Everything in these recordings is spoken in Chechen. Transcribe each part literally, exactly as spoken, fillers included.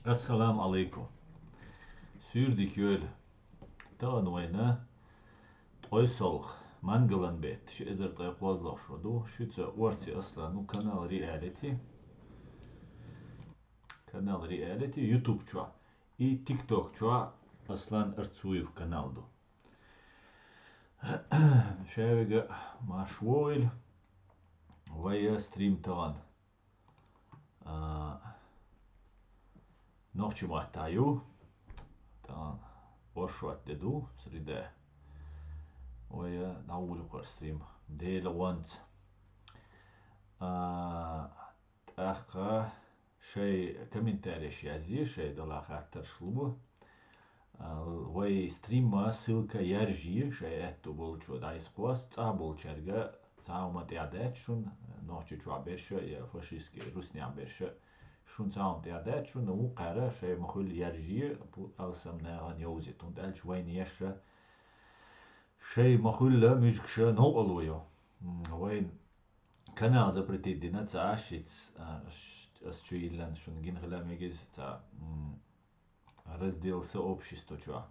Ассаламу алейкум. Суьйре дика йойла. Тахана вайна ткъоь солх мангалан бетта, ши эзар ткъе кхозлагӀа шо ду, шуьца Орци Аслан, ну, канал Reality. Канал Reality, YouTube чу. И TikTok чу Аслан Арцуев канал ду. Шаверга марш вогӀийла. Вай стрим тахана. А, нохчийн маттахь ю. Тахана оршот де ду, среда. Вай дӀаволу кхара стрим. Делан гӀонца. А, тӀаккха шайн комментареш язъе, шайн дала хаттарш лу. А, вай стримма ссылка яржий, шайн аьтту болчо дӀайсхьос, цӀа болчаьрга цхьа хӀума тӀехь дац шуна, нохчи чохь берша я фашистский руснехь берша, шуна цхьа хӀума тӀехь дац шуна, вукхара шайн ма-хуьллу яржий, пу-, алсам нахана йовзийта, хӀунда аьлча вайна ешша шайн ма-хуьллу муьжгаш новкъарло йо. М, вайн канал запретить дина ца аш шиц, а, ш-, ас чу йиллан шуна гина хила мегиз ца, м, раздел сообщества чу.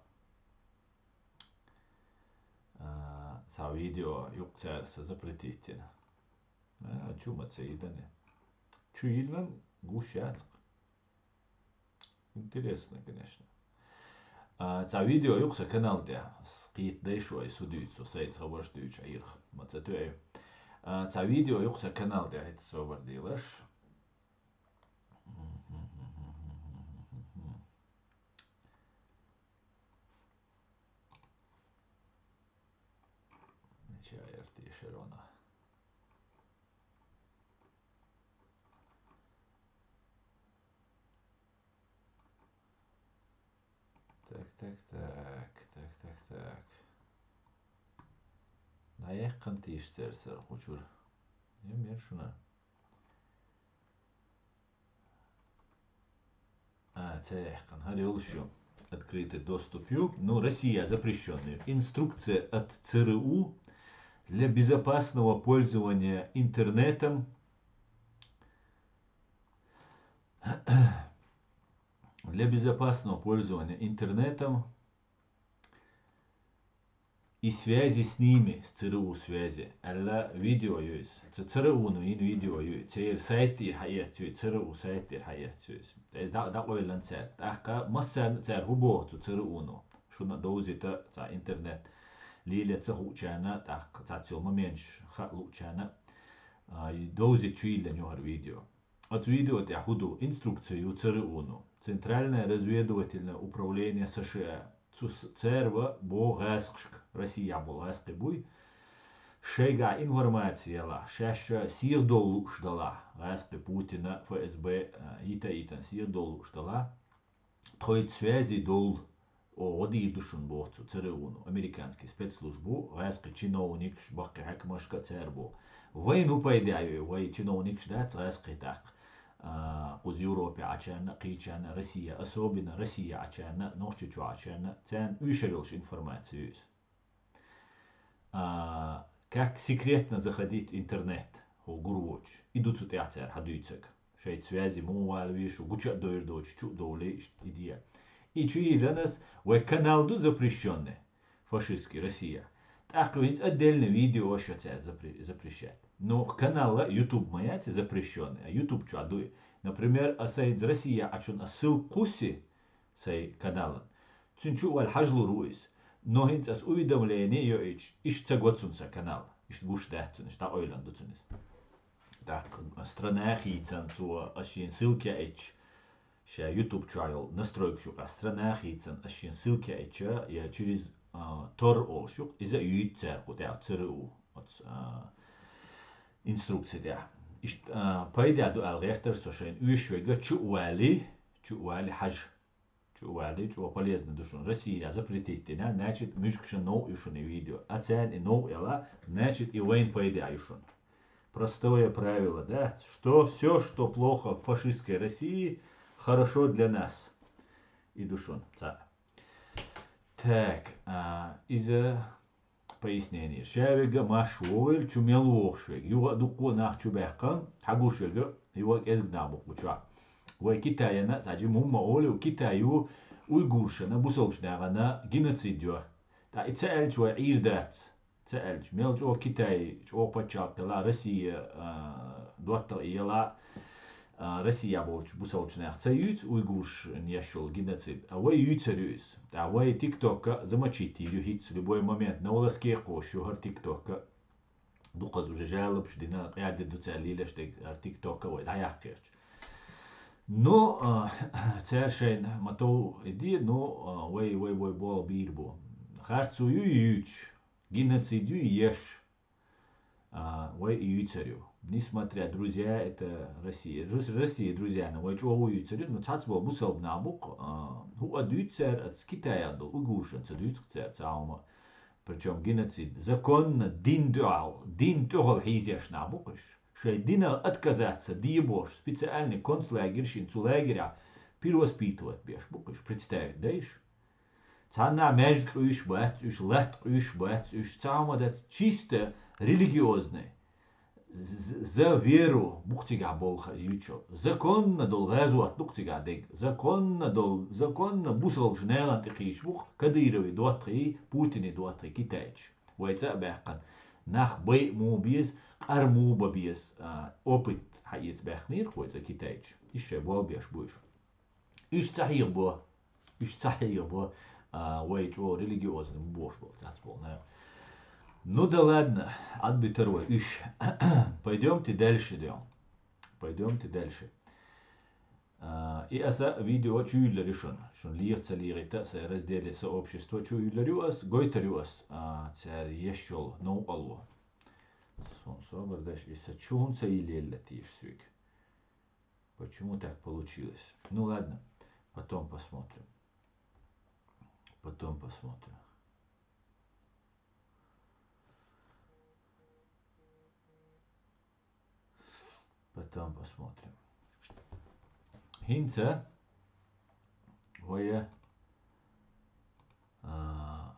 А, цхьа видео юкъа цара са запретить дина. А, чу ма ца йиллани. Чу йиллан гуш яцкъ. Интересно, конечно. А, цхьа видео юкъа сан канал тӀехь. Кхета дай шу ай су дуьйцу, сайца хабарш дуьйцу Ӏийрах. Ма ца тоьу. А, цхьа видео юкъа сан канал тӀехь, хӀетта собар дийлаш. Ча эртий шерона. Так, так, так, так, так, так. ДӀаяьккхина тийша церсара кху чуьра. Я мер шуна. А, ца яьккхина. ХӀара йолуш ю. Открытый доступ ю. Ну, Россия запрещённая. Инструкция от ЦРУ для безопасного пользования интернетом. Для безопасного пользования интернетом и связи с ними, с ЦРУ связи, аьлла видео ю иза. Ца ЦРУ-но йина видео ю иза. Церан сайт тӀера хьаэцна ю иза, ЦРУ сайт тӀера хьаэцна ю иза. Э, дӀа-, дӀакъевлина цаьрга. ТӀаккха массарна цара хӀун боху цу ЦРУ-но? Шуна довзийта цхьа интернет лело ца хуучарна, тӀаккха цхьацца йолу моменташ хаа луучарна, а, и довзийта чу йиллина ю хӀара видео. Оцу видео тӀехь хӀун ду? Инструкция ю ЦРУ-но. Центральное разведывательное управление США. Цу с-, церан боху гӀаскхашка, Россияхь болу гӀаскхий буй, шайгахь информаци ялахь, шаьш сиха довла лууш далахь, гӀаскхий Путина, ФСБ, а, йита а йитина сиха довла лууш далахь, тхоьца связи довла, оха дийр ду шуна боху цу ЦРУ-но, американский спецслужба бу, гӀаскхий чиновникаш, баккхий хьаькамашка а цара бу. Вайна хӀун пайда ю, вай чиновникаш дац гӀаскхий тӀаккха, а, кхуза Европе Ӏачарна, кхечарна, Россия, особенно Россия Ӏачарна, Нохчийчохь Ӏачарна, царна уьйшар йолуш информаци ю иза. А, как секретно заходить в интернет, хӀу гур воцуш. И ду цу тӀехь цара хьан дуьйцург. Шайца связи муха вала веза шу, гуча а дойр доцуш, чу а довлий, иштта и де. И чу йиллина ас, вай канал ду запрещённый, фашистский Россия. ТӀаккха хӀинца отдельно видео ша цара запре-, запрещать. Ну, канал YouTube ма яц запрещённый, а YouTube чохь дуй. Например, аса хӀинца Россия Ӏачунна ас ссылка кхуссий, сайн каналан. Цуьнан чу а ваьлла хьажалур ву иза. Но хӀинца ас уведомление а йоуьйтуш, иштта ца го цунна сан канал. Иштта гуш дац цунна, иштта дӀакъевлина ду цунна иза. ТӀаккха страна хийцан цо, ас шена ссылка яийтуш, ша YouTube чохь йолу настройкаш юкъахь страна хийцан, ас шена ссылка яийтуш, я через, а, Tor олуш ю-кх, иза а юьйцу цара кху тӀехь ЦРУ, оцу, а, инструкци тӀехь. Иштта, а, пайда ду аьлла гӀертара со шайна, оьшуш верг чу а валий, чу а валий хьажа. Чу а валий, чӀогӀа полезно ду шуна. Россия запретить дина, значит, муьжгашна новкъа ю шуна и видео. А царна и новкъа ялахь, значит, и вайна пайда ю шуна. Простое правило, да? Что всё, что плохо в фашистской России, хорошо для нас. И ду шуна. Цхьаъ. Так, а, иза Пояснение. Ша вега марш вогӀийла, чу мел вогӀуш вега. Юха а дуккха а нах чу баьккхина, хьагуш вега, юха а кӀезига нах бу кху чохь. Вай Китайна, цхьа жима хӀумма олу, Китай ю уйгуршна, бусалбачу нахана геноцид йо. ТӀаккха и ца аьлча вай Ӏийр дац. Ца аьлча, мел чӀогӀа Китай, чӀогӀа пачхьалкх хилла, Россия, а, доттагӀа яла, а, Россия болчу бусалбачу нах ца юьйцу уйгуршна еш йолу геноцид, а вай юьйцур ю иза. ТӀаккха вай тиктокка замочить йийр ю хӀинца, любой момент, новолоске кхош ю хӀара тиктокка. Дукхаза уже жалобаш дина, къаьдда ду цара лелаш дерг хӀара тиктокка вай дӀаяккхирча. Ну, а, цара шайна ма тов и де, ну, а, вай, вай, вай болх бийр бу. Харцо ю юьйцуш, геноцид ю еш, а, вай и юьйцур ю. Несмотря, друзья, это Россия. Рус-, Россия, друзья, но вай чӀогӀа юьйцур ю, но цхьацца болу бусалба нах бу-кх, а, хӀуъа дуьйцу цара, аса Китаях долу уйгуршна ца дуьйцу-кх цара цхьа хӀума. Причём геноцид законно дин дуьхьал, дин тӀехула хьийзеш нах бу-кх уьш. Шайн динах отказаться де бохуш, специальный концлагерь шина цу лагеря перевоспитывать беш бу-кх уьш, представить дайша. Цхьанна маьждиг къуьйсуш бац уьш, латта къуьйсуш бац уьш, цхьа хӀума дац, чисто религиозный. З-, з-, за веру бу-кх цигахь болу ха-, юьйцуш. Законно долу гӀазот ду-кх цигахь дерг. Законно долу, законно бусалбачу нахана тӀекхийча бу-кх Кадыровы доттагӀий, Путины доттагӀий китайцаш. Вай цӀа а баьккхина, нах байа муха беза, къар муха бан беза, а, опыт хьаэца баьккхинера-кх вай цӀа китайцаш. Иштта шайн болх беш бу уьш. Уьш ца хьехабо, уьш ца хьехабо, а, вай чӀогӀа религиозный ма бохуш болу, цац болу нах. Ну да ладно, Ӏад буьтур вай уьш. Пойдёмте дальше, ден. Пойдёмте дальше. А, и аса видео чу юьллар ю шуна. Шуна леха ца лехийта а, сайн разделе сообщество чу юьллар ю ас, гойтар ю ас, а, цара еш йолу новкъарло. Сон собар деш, и са чу хӀунда ца йиллелла тийша соьга? Почему так получилось? Ну ладно, потом посмотрим. Потом посмотрим. Потом посмотрим. ХӀинца вай, а,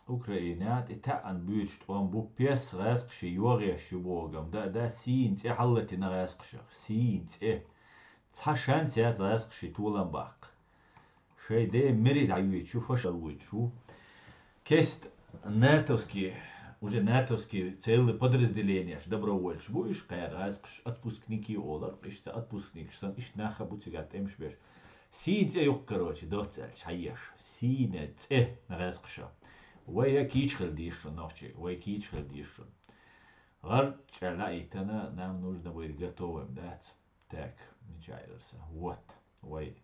Украинехь тӀе таьӀна буьйцуш тӀом бу пес гӀаьскхаший йогӀеш ю бохург-м, да, да, сийна цӀе хьаллатина гӀаьскхашах, сийна цӀе. Цхьа шанс яц гӀаьскхаший толам баккха. Шайн ден мери дӀаюьйцуш ю, фашар вуьйцуш ву. Кест натовский, уже натовский целый подразделениеш, добровольцаш бу уьш, кхара гӀаьскхаш, отпускники олар, иштта отпускникаш санна, иштта нах а бу цигахь тӀемаш беш. Сийна цӀе юккъе, короче, доцца аьлча, хьаеш. Сийна цӀе гӀаьскхаша. Вай я кийча хила дезаш шуна, нохчий, вай кийча хила дезаш шуна. ГӀар чӀаьрла а йитана, нам нужно быть готовым, дац? Так, мичахь эр сан. Вот, вай.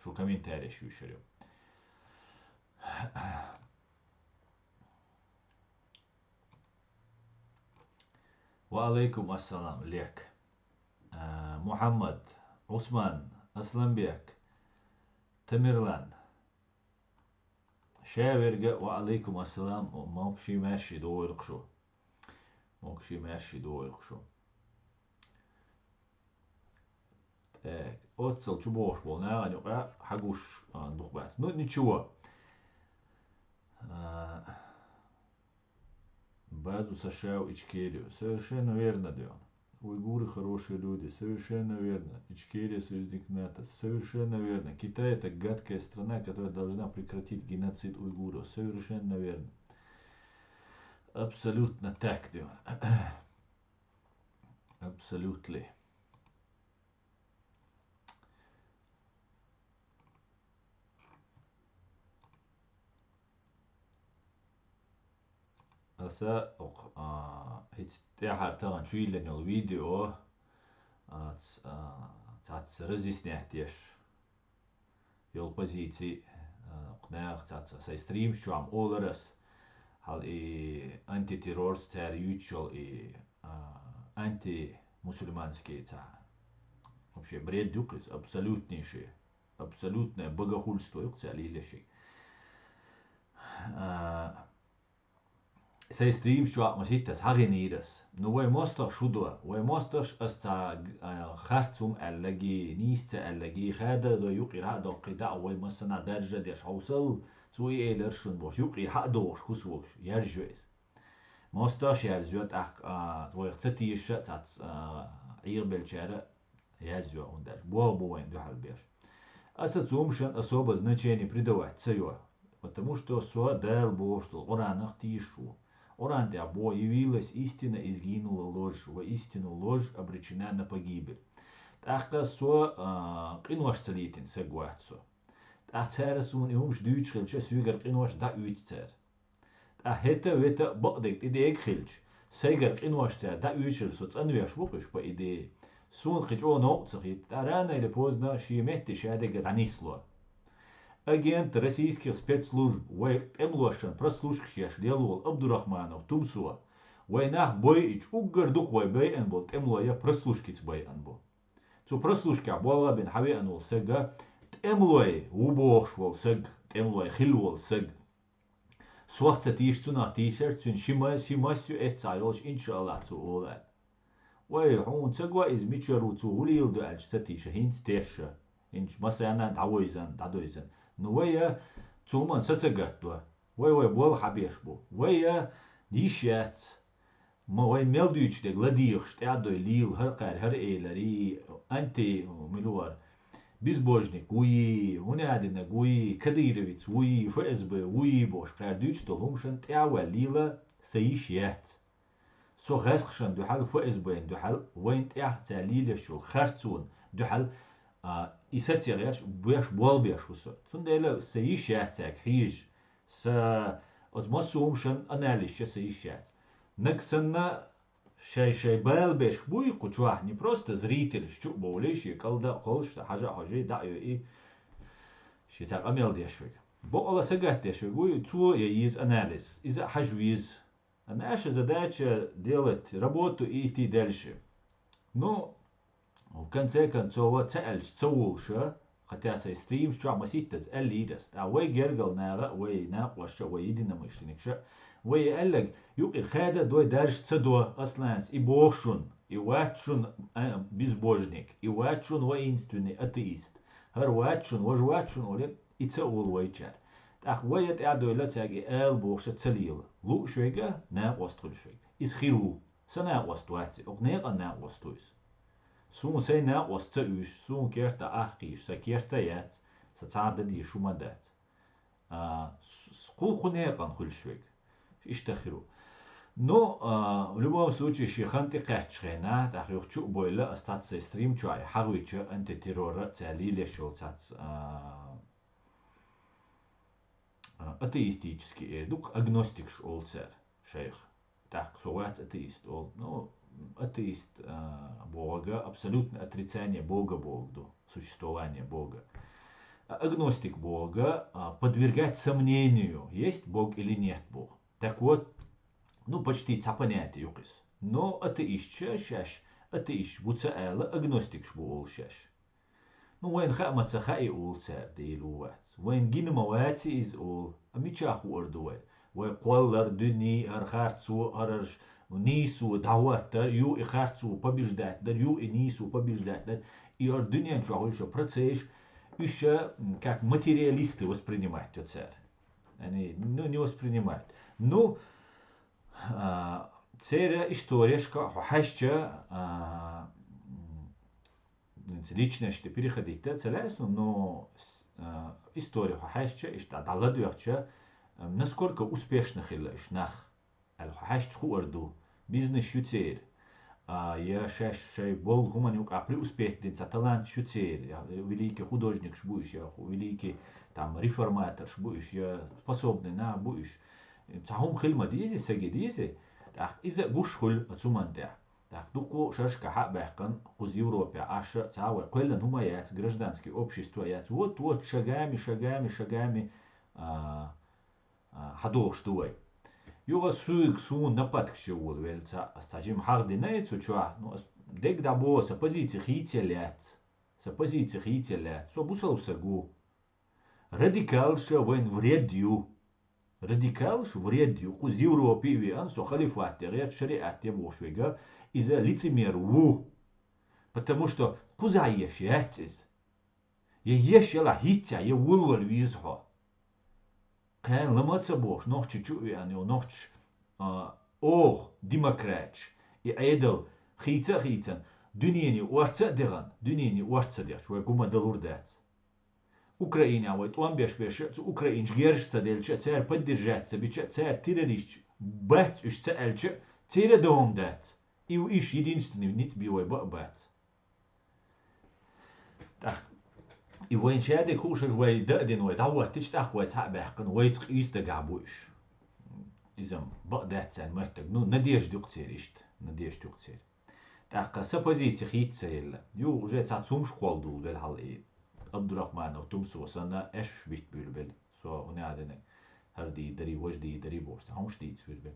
Шу комментареш юьйшур ю. Ва алайкум ассалам, Лек. А, Мухаммад, Усман, Асланбек, Тамерлан. Ша верга, ва алайкум ассалам, мокший маьрший догӀуьйту шу. Мокший маьрший догӀуьйту шу. Так, оццал чу бохуш болу нахана юкъа хьагуш, а, дукха бац. Ну, ничего. А, базу США в Ичкерию. Совершенно верно, Дион. Уйгуры хорошие люди. Совершенно верно. Ичкерия союзник НАТО. Совершенно верно. Китай — это гадкая страна, которая должна прекратить геноцид уйгуров. Совершенно верно. Абсолютно так, Дион. Absolutely. Аса окх-, а, хӀинца тӀаьхьара тахана чу йиллина йолу видео, а, ц-, а, цхьацца разъяснять деш йолу позиций, а, кху наха цаца сайн стримаш чохь-м олар ас. Хьал и антитеррорс цара юьйцуш йолу и, а, антимусульманский цхьа. Вообще бред ю-кх иза, абсолютнейший, абсолютное богохульство ю-кх цара лелаш ерг. А, Сайн стримаш чохь ма ситтас хьагӀинийрас. Ну вай мостагӀ шу до. Вай мостагӀаш ас ца г-, а, харц хӀума аьллаги, нийса ца аьллаги, хада дой юкъера хьа а доккхий даа вай массанхьа даржа деш хьовсал, цо и элар шун бохуш, юкъера хьа а дохуш, хӀусвогаш, яржа иза. МостагӀаш ярзайо тӀаккха, а, вайх ца тешаш а цац, а, Ӏехабеллачара, язйо, хӀунда аьлча болх бу вайна дуьхьал беш. Аса цу хӀумашан особо значение придавать ца йо, потому что со Дала бохуш долу Къуранах тийшаш ву. Къуран тӀехь боху: «Явилась истина, и сгинула ложь, воистину ложь обречена на погибель». ТӀаккха со, а, къинош ца летийна саг вац со. ТӀаккха цара суна и хӀумаш дуьйцуш хилча, соьгара къинош дӀаоьцу цара. Ткъа хӀета-вета бакъдерг тӀедега хилча, сайгара къинош цара дӀаоьцуш со цӀанвеш ву-кх уьш, по идее. Суна кхин чӀогӀа новкъа ца хета, ткъа рано или поздно шен метте шадерг дӀанисло. Агент российских спецслужб, вай тӀемалошна прослушкаш еш лелла волу Абдурахманов Тумсо, вай нах бойъича, уггар дукха вай байъина болу тӀемалой прослушкица байъина бу. Цу прослушкехь болх бина хьан веана волу сага тӀемалой ву бохуш волу саг, тӀемалой хилла волу саг. Сох ца тийша, цунах тийшар, цуьнан ши ма-, ши мас ю эццахь йолуш, иншааллахь, цо олу аьлла. Вай, хьуна ца го иза мичара ву, цо хӀун лийла ду аьлча ца тийша, хӀинца тешша. ХӀинца масана дӀавойзан, дӀадойзан. Ну вай а цу хӀуманна са ца гатдо. Вай, вай болх хьан беш бу. Вай а йиш яц. Ма вайн мел дуьйцуш дерг ладийгӀаш, тӀаьхьадой лийла, хӀара кхаьри, хӀара элари, анти-, мила вара, безбожник вуй, хӀун а динарг вуй, кадыровец вуй, ФСБ вуй бохуш кхаьри дуьйцуш долу хӀумашан тӀаьхьа ваьлла лийла, сан йиш яц. Со гӀаскхашна дуьхьал, ФСБ-на дуьхьал, вайна тӀехь цара лелаш йолу харцонна дуьхьал, а, и сацегӀерш беш болх беш ву со. Цундела сан йиш яц цаьрга хьежа. Сан оцу массо а хӀумашан анализ ша сан йиш яц. Наг санна, шай-шай бала беш буй кху чохь, не просто зритель, чу а бовлий, шен кӀалда а кхоллуш, хьажа а хьожий, дӀа а йойий, шен цхьа къамел деш верг. Бакъала сагатдеш верг вуй, цо я еза анализ, иза а хьажа веза. А наша задача делать работу и идти дальше. Ну, в конце концов, ца аьлча ца волуша, хотя сайн стримаш чохь маситтаза аьллийра ас. ТӀаккха вай гергал наха а, вай накъосташа а, вай единомышленникаша а, вай аьлларг юкъера хада а дой, даржа ца до, асланца и боху шуна, и вац шуна, а, безбожник, и вац шуна воинственный атеист, хӀара вац шуна, важа вац шуна олий, и ца олу вайчара. ТӀаккха вай а тӀаьхьадойла цаьрга и ала бохуша ца лела. Лууш верг а, накъост хуьлуш верг. Иза хир ву. Сан накъост вац и, окху некъан накъост ву иза. Суна сайн накъост ца уьйш, суна керта ах кхийш, сан керта яц, сан цхьа а дан дезаш хӀума дац. А, с-, с-, кху, кху некъан хуьлуш верг. Иштта хир ву. Ну, а, в любом случае, шен хан тӀекхаьчча хенахь, тӀаккха юха чу а бойла, ас цхьацца сайн стрим чохь хьагӀуьйтча, антитеррора цара лелаш йолу цхьацца, а, а, атеистический эр ду-кх, агностикаш олу цара шайх. ТӀаккха со вац атеист олу. Ну, атеист, а, бохург абсолютное отрицание Бога бохург ду, существование Бога. А агностик бохург, а, подвергать сомнению, есть Бог или нет боху. Так вот, ну, почти цхьа понятие ю-кх иза. Но атеисташ шаьш атеисташ бу ца ала, агностикаш бу олу шаьш. Ну, вайна хаа ма ца хаьа олу цара, Дела ву вац. Вайна гина ма вац иза олу. А мичахь хуур ду вай? Вай кхоллар, дуьне, хӀара харцо, хӀара ш-, нийсо дӀахӀоттар, ю и харцо побеждать дар, ю и нийсо побеждать дар. И хӀара дуьнен чохь хуьлуш йолу процесс, уьш, м, как материалисты воспринимать йо цара. Они, ну, не воспринимают. Ну, а, церан историяшка хьо хьаьжча, а, м, личности переходить ца лаьа суна, но с-, а, история хьо хьаьжча, иштта дӀаладоьгӀча, а, насколько успешно хилла уьш нах, аьлла хьо хьаьжча хуур ду, бизнес ю церан, а, я шаьш шайн болу хӀуманна юкъахь преуспеть дина цхьа талант ю церан, я великий художникаш бу уьш, я ху-, великий, там, реформаторш бу уьш, я способный нах бу уьш. Цхьа хӀума хила ма дезий, саги дезий, тӀаккха иза а гуш хуьлу оцу хӀуманна тӀехь. ТӀаккха дуккха шерашка хьа а баьккхина, кхуза Европе Ӏаш а, цхьа а вай кхоьллина хӀума яц, гражданский общество яц. Вот, вот, шагами, шагами, шагами, а, а, хьадохуш ду вай. Юха суьйга суна нападкаш йо волу велла цхьаъ, ас цхьа жима хьагӀ дина и цу чохь, ну, ас дерг дӀабоху, сан позици хийцаелла яц. Сан позици хийцаелла яц. Со бусалба саг ву. Радикалша вайн вред ю. Радикалаш вред ю, кхуза Европе а веана, со халифат де гӀерта, шариат де бохуш верг, иза лицемер ву. Потому что кхузахь еш яц иза. Я еш ялахь хӀинцца, я вулвала веза хьо. Кхана лама а ца бохуш, нохчи чу а веана, йо нохчаш, а, оха, демократаш, и Ӏедал хийца а хийцан, дуьнене орца а дехана, дуьнене орца ца дехча, вай гума далур дац. Украинехь вай тӀом беш берш а, цу украинаш герзаш ца делча а, цара поддержать ца бича а, цара террористаш бац уьш ца аьлча а, церан а дан хӀума дац. И ву иш единственный ницкъ бен вай бан а бац. ТӀаккха и вайна шадерг хууш, вай дан а дина, вай дӀахӀоттича, тӀаккха вай цхьаъ баьккхина, вайца къийса дагахь бу уьш. Иза-м бакъ дац царна моттиг. Ну, надежда ю-кх церан иштта, надежда ю-кх церан. ТӀаккха сан позици хийца ца елла. Юха уже цхьа цумаш кхолла дуьллу бел хьал и. Абдурахманов Тумсо санна, аьшпаш битта буьйлу бел. Со хӀун а динарг, хӀара дийр дарий, важа дийр дарий бохуш, цхьа хӀумаш дийца вир бен.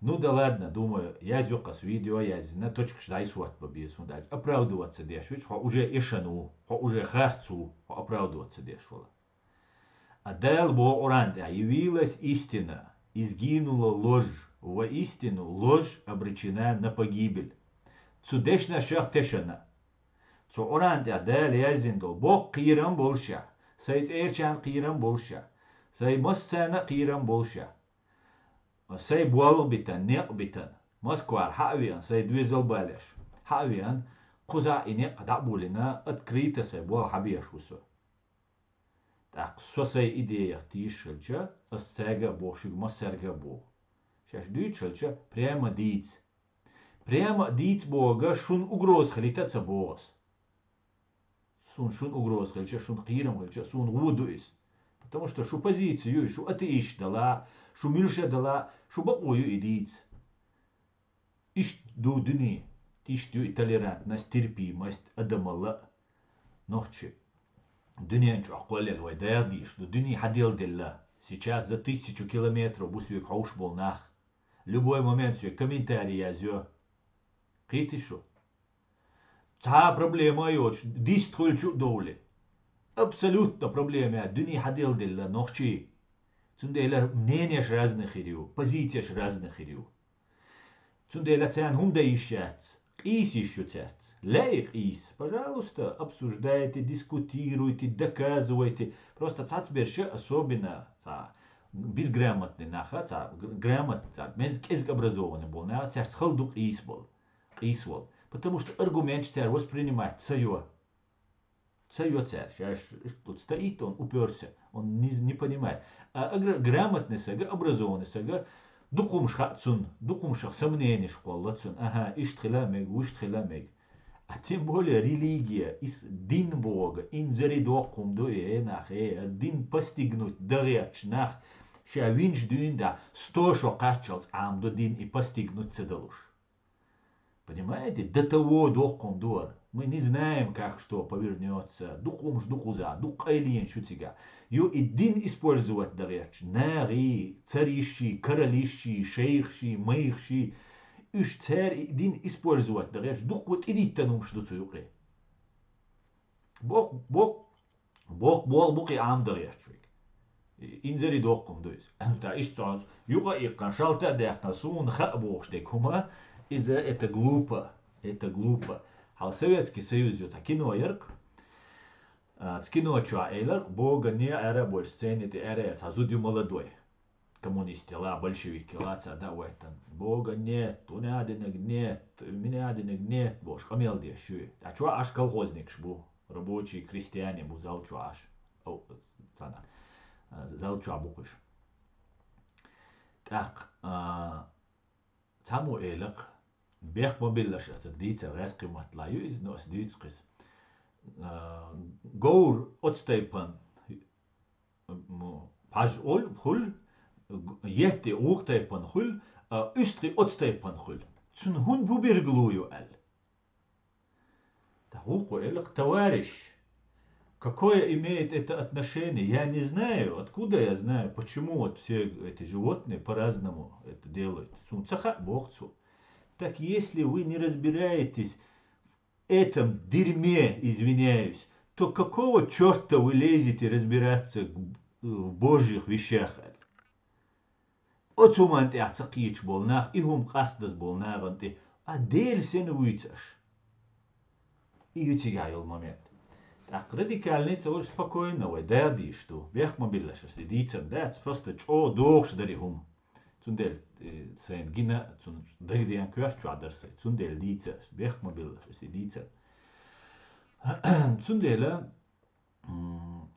Ну да ладно, думаю, язйо-кх ас, видео а язйина, точкаш дӀасхьотта бан беза, хӀунда аьлча оправдываться деш вича, хьо уже эшан ву, хьо уже харц ву, хьо оправдываться деш вала. А Дала боху Къуръан тӀехь: «Явилась истина, и сгинула ложь, воистину ложь обречена на погибель». Цу дешнашах тешна. Цу Къуръан тӀехь Дала яздина долу боккха кхерам болуш а, сайн цӀерачарна кхерам болуш а, сайн массарна а кхерам болуш а, сайн болх битан, некъ битан, Москвара хьа а веана, сайн доьзал балеш, хьа а веана, кхузахь и некъ дӀа а буллина, открыто сайн болх хьабеш ву со. ТӀаккха со сайн идеях тешаш хилча, ас цаьрга а боху, шуьга массаьрга а боху. Шаьш дуьйцуш хилча, прямо дийца. Прямо а дийца бохург, шуна угроза хилийта а ца боху ас. Суна шуна угроза хилча, шуна кхерам хилча, суна гӀо ду иза. Потому что шу позици ю, шу атеисташ дала, шу муьлш а дала, шу бакъо ю и дийца. Иштта ду дуьне, иштта ю и толерантность, терпимость, адамалла а. Нохчи, дуьнен чохь кхоллаелла вай дагадийш ду, дуьне хьаделладелла. Сейчас за тысячу километров бу соьга хьовш болу нах. Любой момент соьга комментарий язйо. Кхетий шу? Цхьа а проблема а йоцуш, дист хуьлучу а довлий. Абсолютно проблема яц, дуьне хьаделладелла нохчий. Цундела мнениеш разный хир ю, позициеш разный хир ю. Цундела царна хӀума дан йиш яц, къийса йиш ю цаьрца. Лаьий къийса, пожалуйста, обсуждайте, дискутируйте, доказывайте. Просто цхьацберш а особенно, цхьа безграмотный наха, цхьа гр-, грамотный, цхьа мез-, кӀезиг образованный болу наха, цаьрца хала ду къийса болу, къийса волу. Потому что аргументаш цара воспринимать ца йо. Ца йо цара, шаьш иштта стоит, он упёрся, он не, не понимает. А агра-, грамотный сага, образованный сага, дукха хӀумаш хаьа цунна, дукха хӀумашах сомненеш кхолла цунна. Аха, иштта хила а мега, вуьшта хила а мега. А тем более религия, ис дин боху, инзаре доккха хӀума ду и, э, нах, э, дин постигнуть дан гӀерташ нах, ша винчу дуьйна да, сто шо кхаччалц Ӏамадо дин и постигнуть ца далуш. Понимаете? До того доккха хӀума ду хӀара. Мы не знаем, как что повернётся. Дукха хӀумаш ду кхузахь, дукха къайленаш ю цигахь. Ю и дин использовать дан гӀерташ нахий, царйиший, королиший, шайхаший, майхаший. Уьш цара и дин использовать дан гӀерташ дуккха тӀедиттина хӀумаш ду цу юкъе. Боккха, боккха, боккха болх бу кхин Ӏамадан гӀерташ верг. Инзаре доккха хӀума ду иза. Та иштта цхьа юкъа а иккхина, шалта а даьккхина, суна хаьа бохуш дерг хӀума, иза это глупо, это глупо. Хьал Советский Союз ю, цхьа кино яра-кх. А, цу кино чохь элира-кх, Бога не, ара а болуш, сцени тӀе ара а яьлла, цхьа зуда ю молодой. Коммунистий ла, большевикий ла, цара дӀа а веттина. Бога нет, у меня денег нет, у меня денег нет, бохуш, къамел деш ю. Цхьа чохь Ӏаш колхозникаш бу, рабочие, крестьяне бу, зал чохь Ӏаш. О, цхьана, а, зал чохь бу кхуьш. ТӀаккха, а, цхьаммо элира-кх, бех ма биллалаш аса дийцар, гӀаьскхи маттала ю иза, но аса дуьйцу-кх иза. А, говр оцу тайпана, м, пхьаж олу хуьлу, етти вукху тайпана хуьлу, а, уьстагӀий оцу тайпана хуьлу. Цунна хӀун бу билгало ю аьлла. ТӀаккха вукхо элира-кх, товарищ, какое имеет это отношение? Я не знаю, откуда я знаю, почему вот все эти животные по-разному это делают. Суна ца хаьа, боху цо. Так если вы не разбираетесь этом дерьме, извиняюсь, то какого чёрта вы лезете разбираться в Божьих вещах? оцу хӀуманна тӀехь ца кхеташ болу нах, и хӀума къастадаза болу нахана тӀе, а Дела сенна вуьйцу аша? И ю цигахь йолу момент. ТӀаккха радикальный ца волуш спокойно вай дагадийш ду. Бехк ма биллаш аса, и дийцар дац, просто чӀогӀа догӀуш дара и хӀума. Цундела, э, сайна гина, цунна дагадеана коьрта чохь дара сайн. Цундела дийца аса, бехк ма биллаш аса, и дийцар. Цундела, м,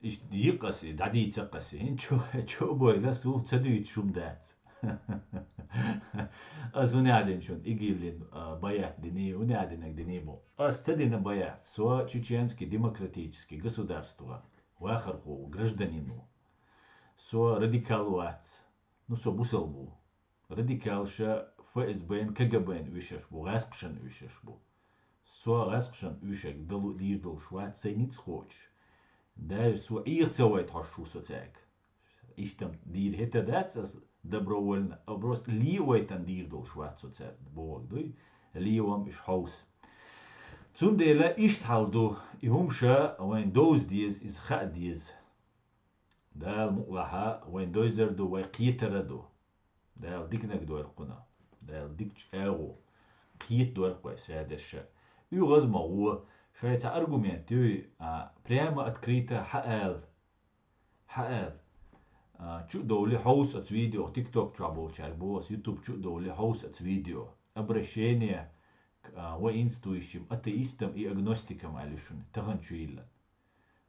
иштта дийкъа аса, дӀадийцаккха аса, хӀинца чу, чу а бойла, суна ца дуьйцуш хӀума дац. Аса хӀун аьлла дина шуна, ИГИЛ-ин, а, баят диний, хӀун аьлла динарг диний боху. Аса ца дина баят, со чеченский демократический государство вахархо ву, гражданин ву. Со радикал вац, ну, со бусалба ву. Радикалша ФСБ-н, КГБ-н уьйшурш бу, гӀаьскхашна уьйшурш бу. Со гӀаьскхашна уьйшург дала дийр долуш вац, сайн ницкъ кхочуш. Даже со Ӏеха ца вайта хьожуш ву со цаьрга. Иштта-м дийр хӀета дац аса добровольно, а просто ле а вайтан дийр долуш вац со цаьрга, бохург дуй, ле а ван уьш хьовса. Цундела иштта хьал ду, и хӀума ша вайн довза деза, иза хаа деза. Дала мукъалахь, вайн дойзар ду, вай кхетар а ду. Дала диканиг дойла кхунах. Дала дикачу агӀо, кхета дойла кхо шадерш а. УьгӀаз ма гӀо, шайн цхьа аргумент юй, а, прямо открыто хьаала. Хьаала. А, чу а довлий хьовса оцу видео, TikTok чохь болчаьрга боху ас, YouTube чу а довлий хьовса оцу видео. Обращение к, а, воинствующим атеистам и агностикам аьлла ю шуна, тахана чу йиллина.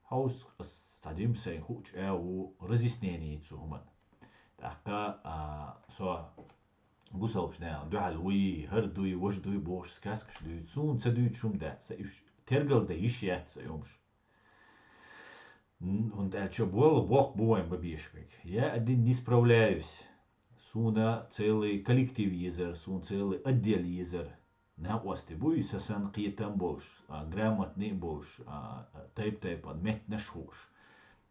Хьовса ас цхьа жима сайн хуучу агӀо разъяснение йи цу хӀуманна. ТӀаккха, а, со бусалбачу нахана дуьхьал вуй, хӀара дуй, важа дуй бохуш сказкаш дуьйцу. Суна ца дуьйцуш хӀума дац, сан уьш тергал дан йиш яц сан и хӀумаш. Н-, хӀунда аьлча болу боккха бу вайн бан беш берг. Я один не справляюсь. Суна целый коллектив езар, суна целый отдел езар. Накъостий буй, сан санна кхетам болуш, а, грамотный а болуш, а, тайп-тайпана меттанаш а хууш.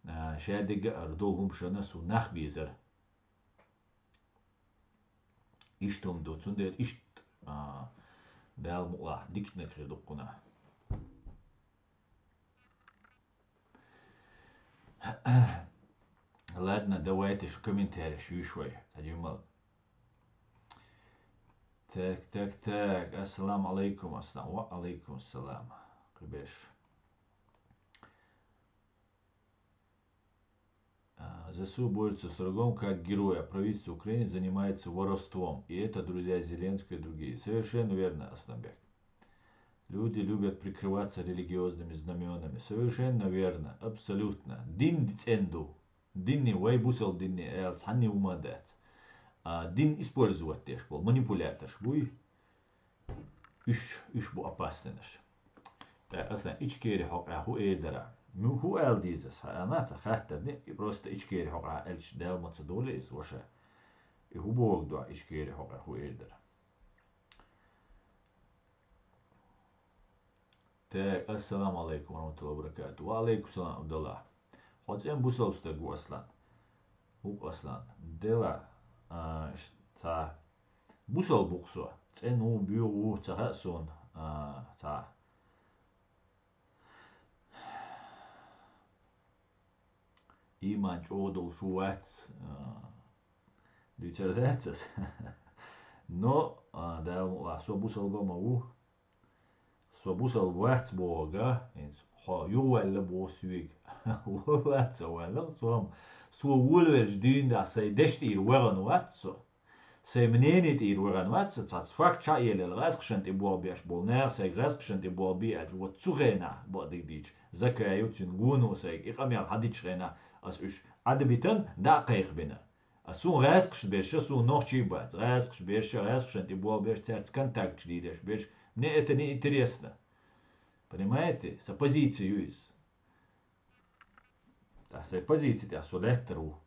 А, шадерг а ара долу хӀума шана суна нах безар. Иштта хӀума ду, цундела иштта, а, Дала мукъалахь, дикачу нахе ду кхунах. Ладно, давайте шу комментарий шу вай, Таджимал. Так, так, так. Ассаламу алейкум, ассалам. Ва алейкум ассалам. Кхибеш. А, ЗСУ борется с врагом как герой, а правительство Украины занимается воровством. И это, друзья, Зеленского и другие. Совершенно верно, Асланбек. Люди любят прикрываться религиозными знаменами. Совершенно верно, абсолютно. Дин цӀена ду. Динни вай бусалба динни аьлла цхьанна хӀума дац. А, дин использовать деш болу манипуляторш буй. Уьш, уьш бу опасныйнаш. ТӀаккха аса Ичкери хьокъехь хӀун эр дара? Ну, хӀун аьлла деза аса? Хьан ца хаттарни, и просто Ичкери хьокъехь аьлча, Дала ма ца долу иза ваша. И хӀун боху дуьхьа Ичкери хьокъехь хӀун эр дара? Так, ассаламу алейкум ва рахматуллахи ва баракату. Ва алейкум салам, Абдулла. Хьо цӀен бусалба стаг ву, Аслан. Вукъ, Аслан. Дела, а, ш-, ца. Бусалба вукъ со. ЦӀен ву, буьйгӀу ву, ца хаьа суна, а, ца. Ийман чӀогӀа долуш ву вац, а, дуьйцур дац аса. Но, а, Дала мукъалахь, со бусалба ма ву. Со бусалба вац бохург, хӀинца хьо юхаваьлла боху соьга. Валлахь, ца ваьлла со-м. Со волавелча дуьйна дӀа сайн дешна тӀера вахана вац со. Сайн мнение тӀера вахана вац со, цхьацца факт чхьа а елла, гӀаьскхашна тӀе болх беш болу наха сайга гӀаьскхашна тӀе болх бе аьлча, вот цу хенахь, бакъдерг дийцича, Закаев, цуьнан гоно сайга и къамел хьадича хенахь, аса уьш Ӏадбитан дӀа а кхайкхабина. А суна гӀаьскхаш берш, суна нохчий бац, гӀаьскхаш берш, гӀаьскхашна тӀе болх беш, цаьрца контакташ дийреш берш, мне это не интересно. Понимаете? Сан позиция ю иза. Ткъа сайн позици тӀехь со лаьттар ву.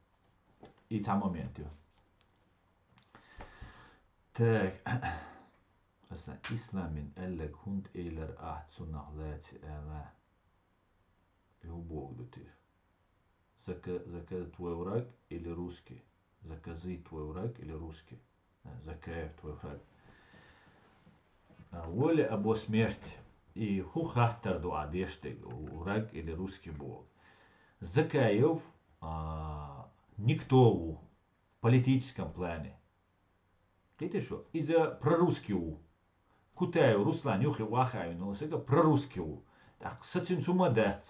И цхьа момент ю. Так. Аса исламин аьлларг хӀунда элира ахь цунах лаьци аьлла? И хӀун боху ду тир? Зака-, Зака твой враг или русский? Закажи твой враг или русский? Закаев твой враг. А, воля або смерть. И хӀун хаттар ду ахь деш дерг, враг или русский боху? Закаев, а, никто ву. политическом плане. Кхетий шо? Иза прорусский ву. Кутаев Руслан юххе ваха а вина сага прорусский ву. ТӀаккха са цуьнца хӀума дац.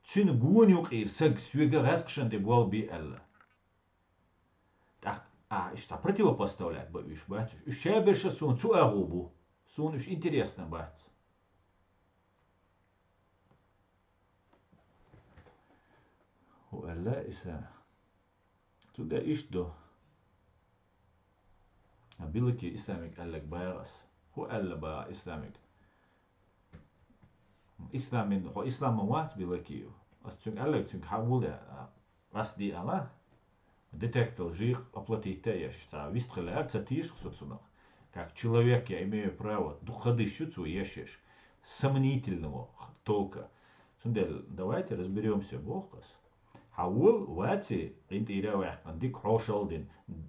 Цуьнан гонан юкъера саг соьга гӀаьскхашан тӀе болх бе аьлла. ТӀаккха, а, иштта противопоставлять бан уьш бац уьш. Уьш шаберш а суна цу агӀо бу. Суна уьш интересно бац. ХӀу аьлла иса. Цу де иштта ду. А Билаки Исламик аьллаг багӀа ас. ХӀу аьлла багӀа Исламик? Исламин, хьо Ислам ма вац Билакиев. Ас цуьнга аьллаг, цуьнга хьагулъя, а, ас ди ала. Детектор жих оплатить а еш, ца вист хилар, ца тийш со цунах. Как человек я имею право, дукха диш ю цо ешеш. Сомнительного толка. Цундела давайте разберёмся, боху ас. Хьан вол ваци, къинтӀера а ваьккхина, дика хьошалла дина,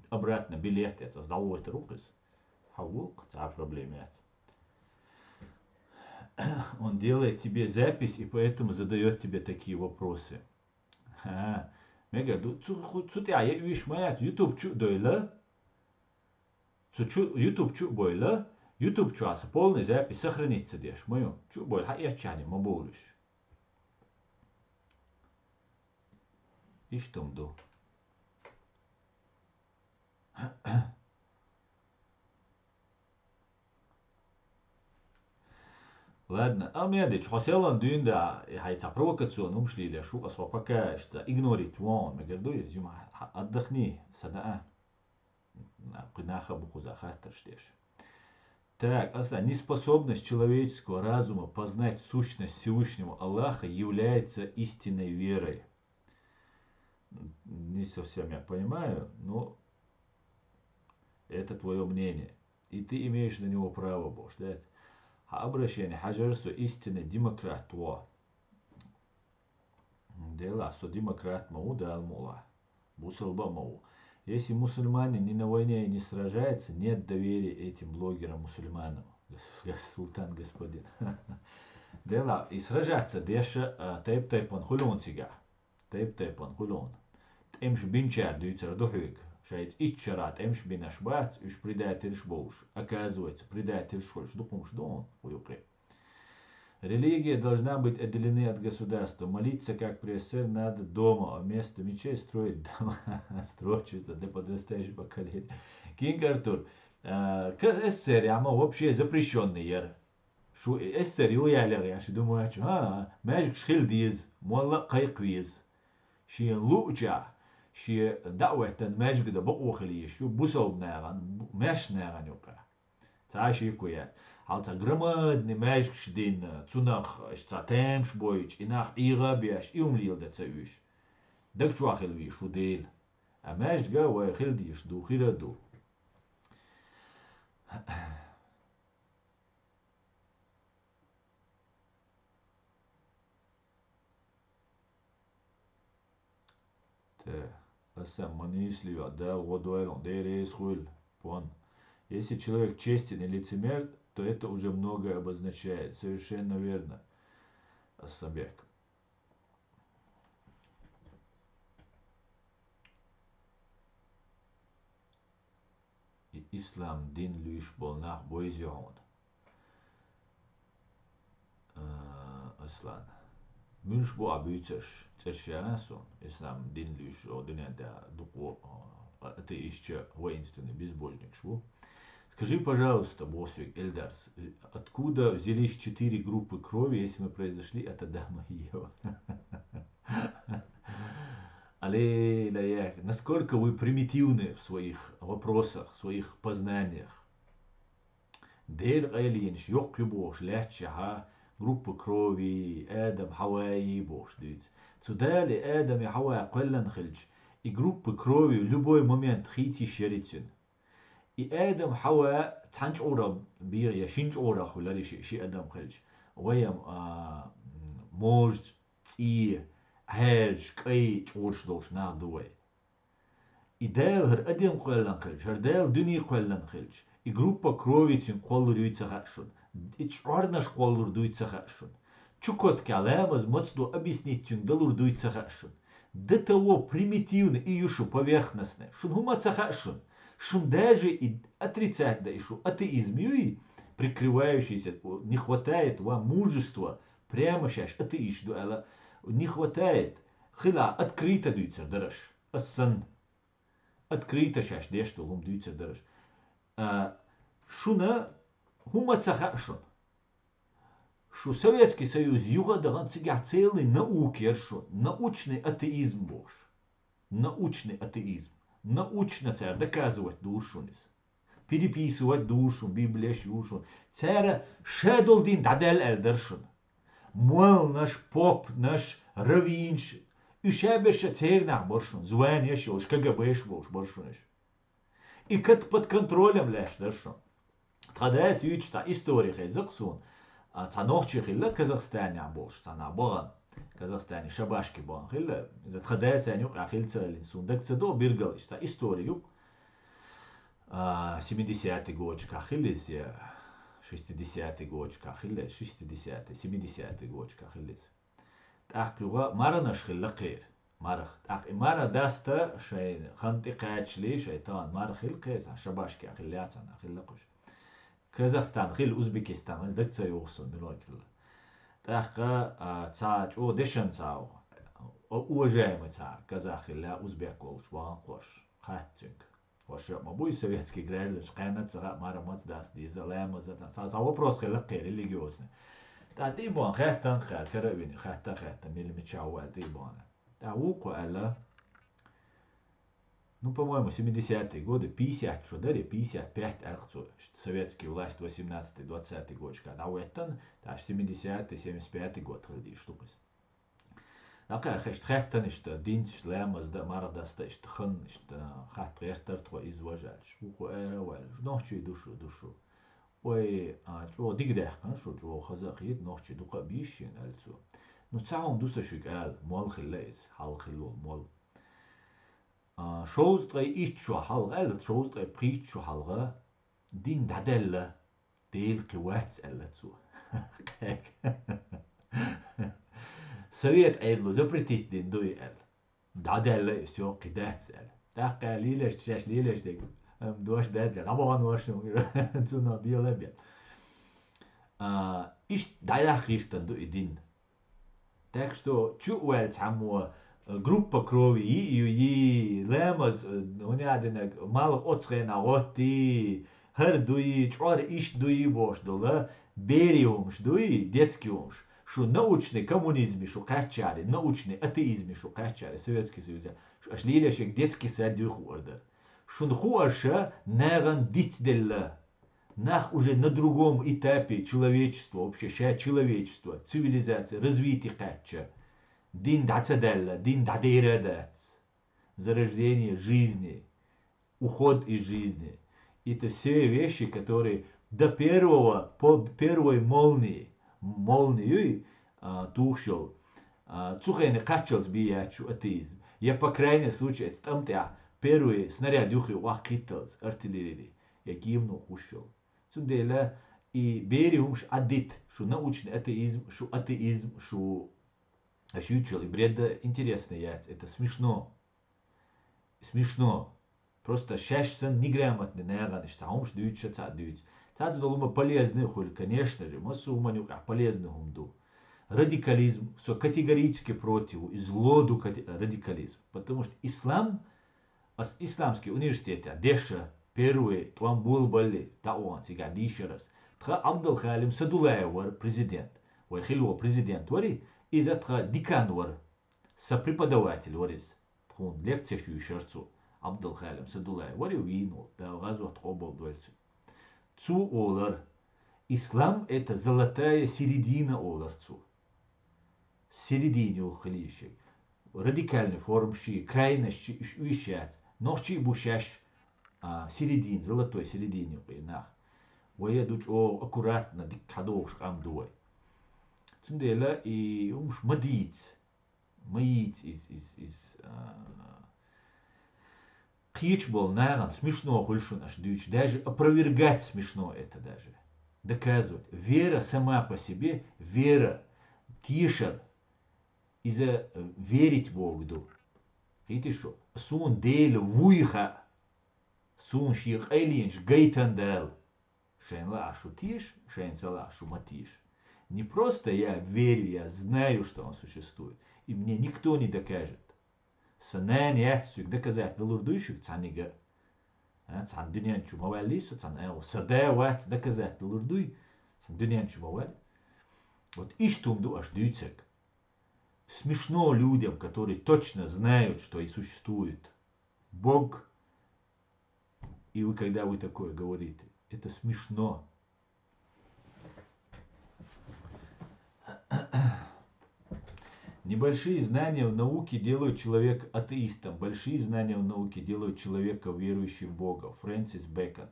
обратно билет эца, ас дӀавойтар ву-кх иза. Хьан вол-кх, цхьа проблема яц. Он делает тебе запись и поэтому задаёт тебе такие вопросы. ХӀа, мегар ду, цу, ху-, цу тӀехь я уьйш ма яц, YouTube чу а дойла, цу чу, YouTube чу а бойла, YouTube чу аса полный запись сохранить ца деш, ма ю, чу а бойла, хьан эцчахьана ма бовлуш. Иштта ма ду. Ладно, а медич, хьо селан дуьйна да, и хьай цхьа провокационный хӀумаш лелеш ву, ас хьо пока иштта игнорить вон, мегар ду иза, жима хьа-, отдохни, сада а. Кху наха бу кхуза хаттарш деш. Так, Аслан, неспособность человеческого разума познать сущность Всевышнего Аллаха является истинной верой. Не совсем я понимаю, но это твоё мнение. И ты имеешь на него право, бохуш дац. Хьан обращение хьажар со истинный демократ во. Дела, со демократ ма ву, Дала мукъ лахь. Бусалба а ма ву. Если мусульманин ни на войне и не сражается, нет доверия этим блогерам-мусульманам. Гос-, гос-, султан господин. Дела, и сражаться деш а, тайп-тайпана хуьлу хьуна цигахь. Тайп-тайпана хуьлу хьуна. ТӀемаш бинчара дуьйцур ду хьоьга. Шайца итт шарахь тӀемаш бинарш бац, уьш предательш болуш. Оказывается, предательш хуьлуш дукха хӀумаш ду хьуна кху юкъе. Религия должна быть отделены от государства. Молиться, как при СССР, надо дома, а вместо мечетей строить дома. Строчество для подрастающего поколения. Кинг Артур. А, к-, СССР яма вообще запрещённый яра. Шу СССР ю ялегӀ ян шу думаьча, хӀа, маьжгаш хила деза, молла а кхайкха веза. Шен лууча, шен даъветтан маьжгда бакъо хила еза шу бусалба нахана, бу-, маьрша нахана юкъа. Цхьа шеко яц. Хьал цхьа громадный маьжгаш дина, цунах аш цхьа тамаш бойчу, и нах ӀийгӀа а беш, и хӀума леладан ца уьш. Даг чохь хила веза шу Дела. А маьжга вай хила дезаш ду, хир а ду. Те, аса ма нийслиё, Дала гӀо дойла, Дела реза хуьлда, пон. Если человек честен и лицемер, то это уже многое обозначает. Совершенно верно, Асанбек. И ислам дин луьйш болу нах бойза хьуна. А, Аслан. Муьлш бу а буьйцурш, цӀерш яна суна, ислам дин луьйш, о, дуьнен тӀехь дукха, а, атеистча воинственный безбожникаш бу. Скажи, пожалуйста, боху соьга Эльдарс, откуда взялись четыре группы крови, если мы произошли от Адама и Евы? Аллилуйя! Насколько вы примитивны в своих вопросах, в своих познаниях. Дела къайлинаш йоккха ю бохуш лаьтташехьа, группа крови, Адам, Хьаваи бохуш дуьйцу. Цу Дала и Адам и Хьава кхоьллина хилча, и группа крови в любой момент хийца йиш яра цуьнан. И Адам, Хьава цхьана чкъурах бен я шина чкъурах хуьлура ши, ши адам хилча, вай-м, а, м, можа, цӀе, Ӏаьржа, кӀай чкъураш долуш нах ду вай. И Дала хӀара адам кхоьллина хилча, хӀара Дала дуьне кхоьллина хилча, и группа крови цуьнга кхоллур юй ца хаьа шуна, и чкъурнаш кхоллур дуй ца хаьа шуна. Чукоткехь ламаз маца ду объяснить цуьнга далур дуй ца хаьа шуна. До того примитивно и ю шу поверхностно. Шун хӀума ца хаьа шун. Шун даже и отрицать да и шу атеизм юй, прикрывающийся, не хватает вам мужества, прямо шаьш атеист ду аьлла, не хватает. Хила открыто дуьйцар дараш. Ас санна. Открыто шаьш деш долу хӀума дуьйцар дараш. А, шуна хӀума ца хаьа шун. Шу Советский Союз юха а дахана цигахь целый наука яра шун. Научный атеизм бохуш. Научный атеизм. Научно цара доказывать дора шуна иза. Переписывать дора шуна, Библеш юра шуна. Цара ша долу дин дӀадаьлла аьлла дара шуна. Молланаш, попнаш, раввинаш, уьш а беша церан нах бара шуна. Званеш йолуш, КГБ-ш болуш бара шуна уьш. И кат под контролем лаьтташ дара шуна. Тхан дас юьйцуш цхьа истори хеза-кх суна. А, цхьа нохчи хилла Казахстанехь болуш, цхьа нах бахана. Казахстане шабашки бахана хилла. Иза тхан дас царна юкъахь хилла ца хилла, суна дага ца до, биргал иштта цхьа истори ю-кх. А, семидесятый годашкахь хилла иза, я шестидесятый годашкахь хилла иза, шестидесятый, семидесятый годашкахь хилла иза. ТӀаккха юха марханаш хилла кхера. Марха. ТӀаккха и марха даста шайн хан тӀе кхачале, шайн тахана марха хилла кхера, цхьа шабашки а хилла, яцана хилла кхуьш. Казахстан хилла, Узбекистан хилла, дага ца йогӀу суна, мила хилла. ТӀаккха, а, цхьа чӀогӀа дешан цхьа, о, уважаемый цхьа казах хилла, узбек волчу вахана кхош. Хаьттинг. Ваша ма буй советский гражданаш, кхаьнна ца хаьа, марха маца даста деза, ламаз а дац. Цхьа, цхьа вопрос хилла кхера религиозный. ТӀа тӀе а бахана, хаьттан а хаьа, кара а вина, хаьттан а хаьттан, мила мичахь ву аьлла тӀе а бахана. ТӀа вукхо аьлла, ну, по-моему, семидесятые годы, пятьдесят шо дара, пятьдесят пять аьлла цо, советский власть восемнадцатый, двадцатый годашкахь дӀахӀоьттина, тӀаккха семидесятый, семьдесят пятый год хила дийш ду-кх иза. ДӀакхаьрхьа иштта хаьттина иштта, динца иштта ламаз дан, марха даста иштта хан иштта хатта гӀертара тхо иза, важа аьлча. Вукхо ара а ваьлла, нохчий ду шу, ду шу. Вай, а, чӀогӀа дика даьккхина шу, чӀогӀа хаза а хета, нохчий дукха а бийш шена, аьлла цо. Ну, цхьа хӀума ду сан шуьга ала, молла хилла иза, хьалха хилла волу молла. А, шовзткъе итт шо хьалха аьлла, шовзткъе пхийтта шо хьалха дин дӀадаьлла, Дела кхин вац, аьлла цо. Совет Ӏедало запретить дина дуй аьлла. ДӀадаьлла и, всё, кхин дац аьлла. ТӀаккха лелаш, шаьш лелаш дерг, ам, дош дац аьлла. ДӀабахана ваш, цунах бела а бен. А, иштта дӀаяххийтина ду и дин. Так что чу а ваьлла цхьаммо, э, группа крови йиъ ю, йий, ламаз, э, хӀунда динарг, малх оцу хенахь гӀоттий, хӀара дуй, чӀор иштта дуй бохуш долу, берийн хӀумаш дуй, детский хӀумаш. Шу научный коммунизме шу кхаьччаре, научный атеизме шу кхаьччаре, Советский Союзе, шу аша лелаш ерг детский сад юй хуур дара. Шуна хуур ша нахана дицделла. Нах уже на другом этапе человечества, вообще ша человечество, цивилизация, развитие кхаьчча, дин дӀа ца даьлла, дин дӀадер а дац. Зарождение жизни, уход из жизни. Это все вещи, которые до первого, по первой молнии, молнию, а, тухуш йолу, а, цу хенахь кхаччалц бен яц шу атеизм. Я, по крайней случае, эца тӀам тӀехь первый снаряд юххе ваккхийталц артиллерийский, я кемано кхуш йолу. Цундела и берийн хӀумаш Ӏаддита, шу научный атеизм, шу атеизм, шу, аша юьйцуш йолу и бред интересный яц, это смешно. Смешно. Просто шаьш санна неграмотный нахана иштта цхьа хӀумаш дуьйцуш а ца дуьйцу. Цхьацца долу хӀума полезный хуьлу, конечно же, массо а хӀуманна юкъахь полезный хӀума ду. Радикализм, со категорически против, и зло ду кати-, радикализм. Потому что ислам, ас исламский университетехь деша, первый тӀом болабалли, дӀаоьхна цигахь дийшарас. Тхан Абдулхалим Садулаев вара президент. Вай хилла президент вари, иза тхан декан вара. Сан преподаватель вара иза. Тхуна лекцеш юьйшура цо. Абдулхалим Садулаев вара и вийна волу, Дала гӀазот къобалдойла цуьнан. Цо олура, ислам — это золотая середина, олура цо. Середина юха хила йиш ерг. Радикальный формаш, крайности уьш, уьш яц. Нохчий а бу шаьш, а, середина, золотой середина юкъе нах. Вай а ду чӀогӀа аккуратно, дика хьадогӀуш къам ду вай. Цундела и хӀумаш ма дийца. Ма йийца иза, иза, иза, а, кхечу болу нахана смешно хуьлу шуна аша дуьйцуш. Даже опровергать смешно это даже. Доказывать. Вера сама по себе, вера, тешар, иза, э, верить Богу ду. Итишу, суна Дела вуй хаьа. Суна шен къайленаш гайтан Дала. Шайна лаахь шу теша, шайна ца лаахь шу ма теша. Не просто я верю, я знаю, что он существует, и мне никто не докажет. Сан нана яц шуьга доказать далур дуй шуьга цхьаннега? А, цхьана дуьнен чу ма ваьллий со, цхьана агӀо. Сан да вац доказать далур дуй, цхьана дуьнен чу ма ваьллий. Вот иштта хӀума ду аш дуьйцург. Смешно людям, которые точно знают, что и существует Бог, и вы, когда вы такое говорите, это смешно. Небольшие знания в науке делают человека атеистом, большие знания в науке делают человека верующим в Бога. Фрэнсис Бэкон.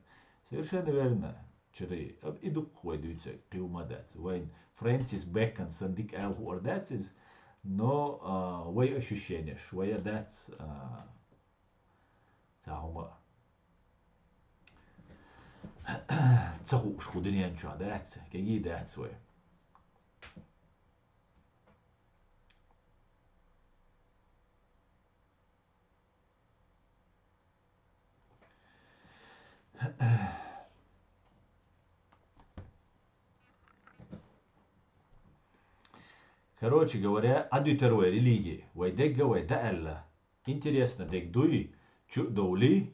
Совершенно верно. Чури, а, и дукха вай дуьйцург кхин хӀума дац. Вайн Фрэнсис Бэкон санна дика ала хуур дац иза, но, а, вай ощущенеш, вай а дац, а, цхьа хӀума ца хууш кху дуьнен чохь дац, кегий дац вай. Короче говоря, Ӏадуьтар вай религи, вай дегга вай даьлла. Интересно дег дуй, чу а довлий,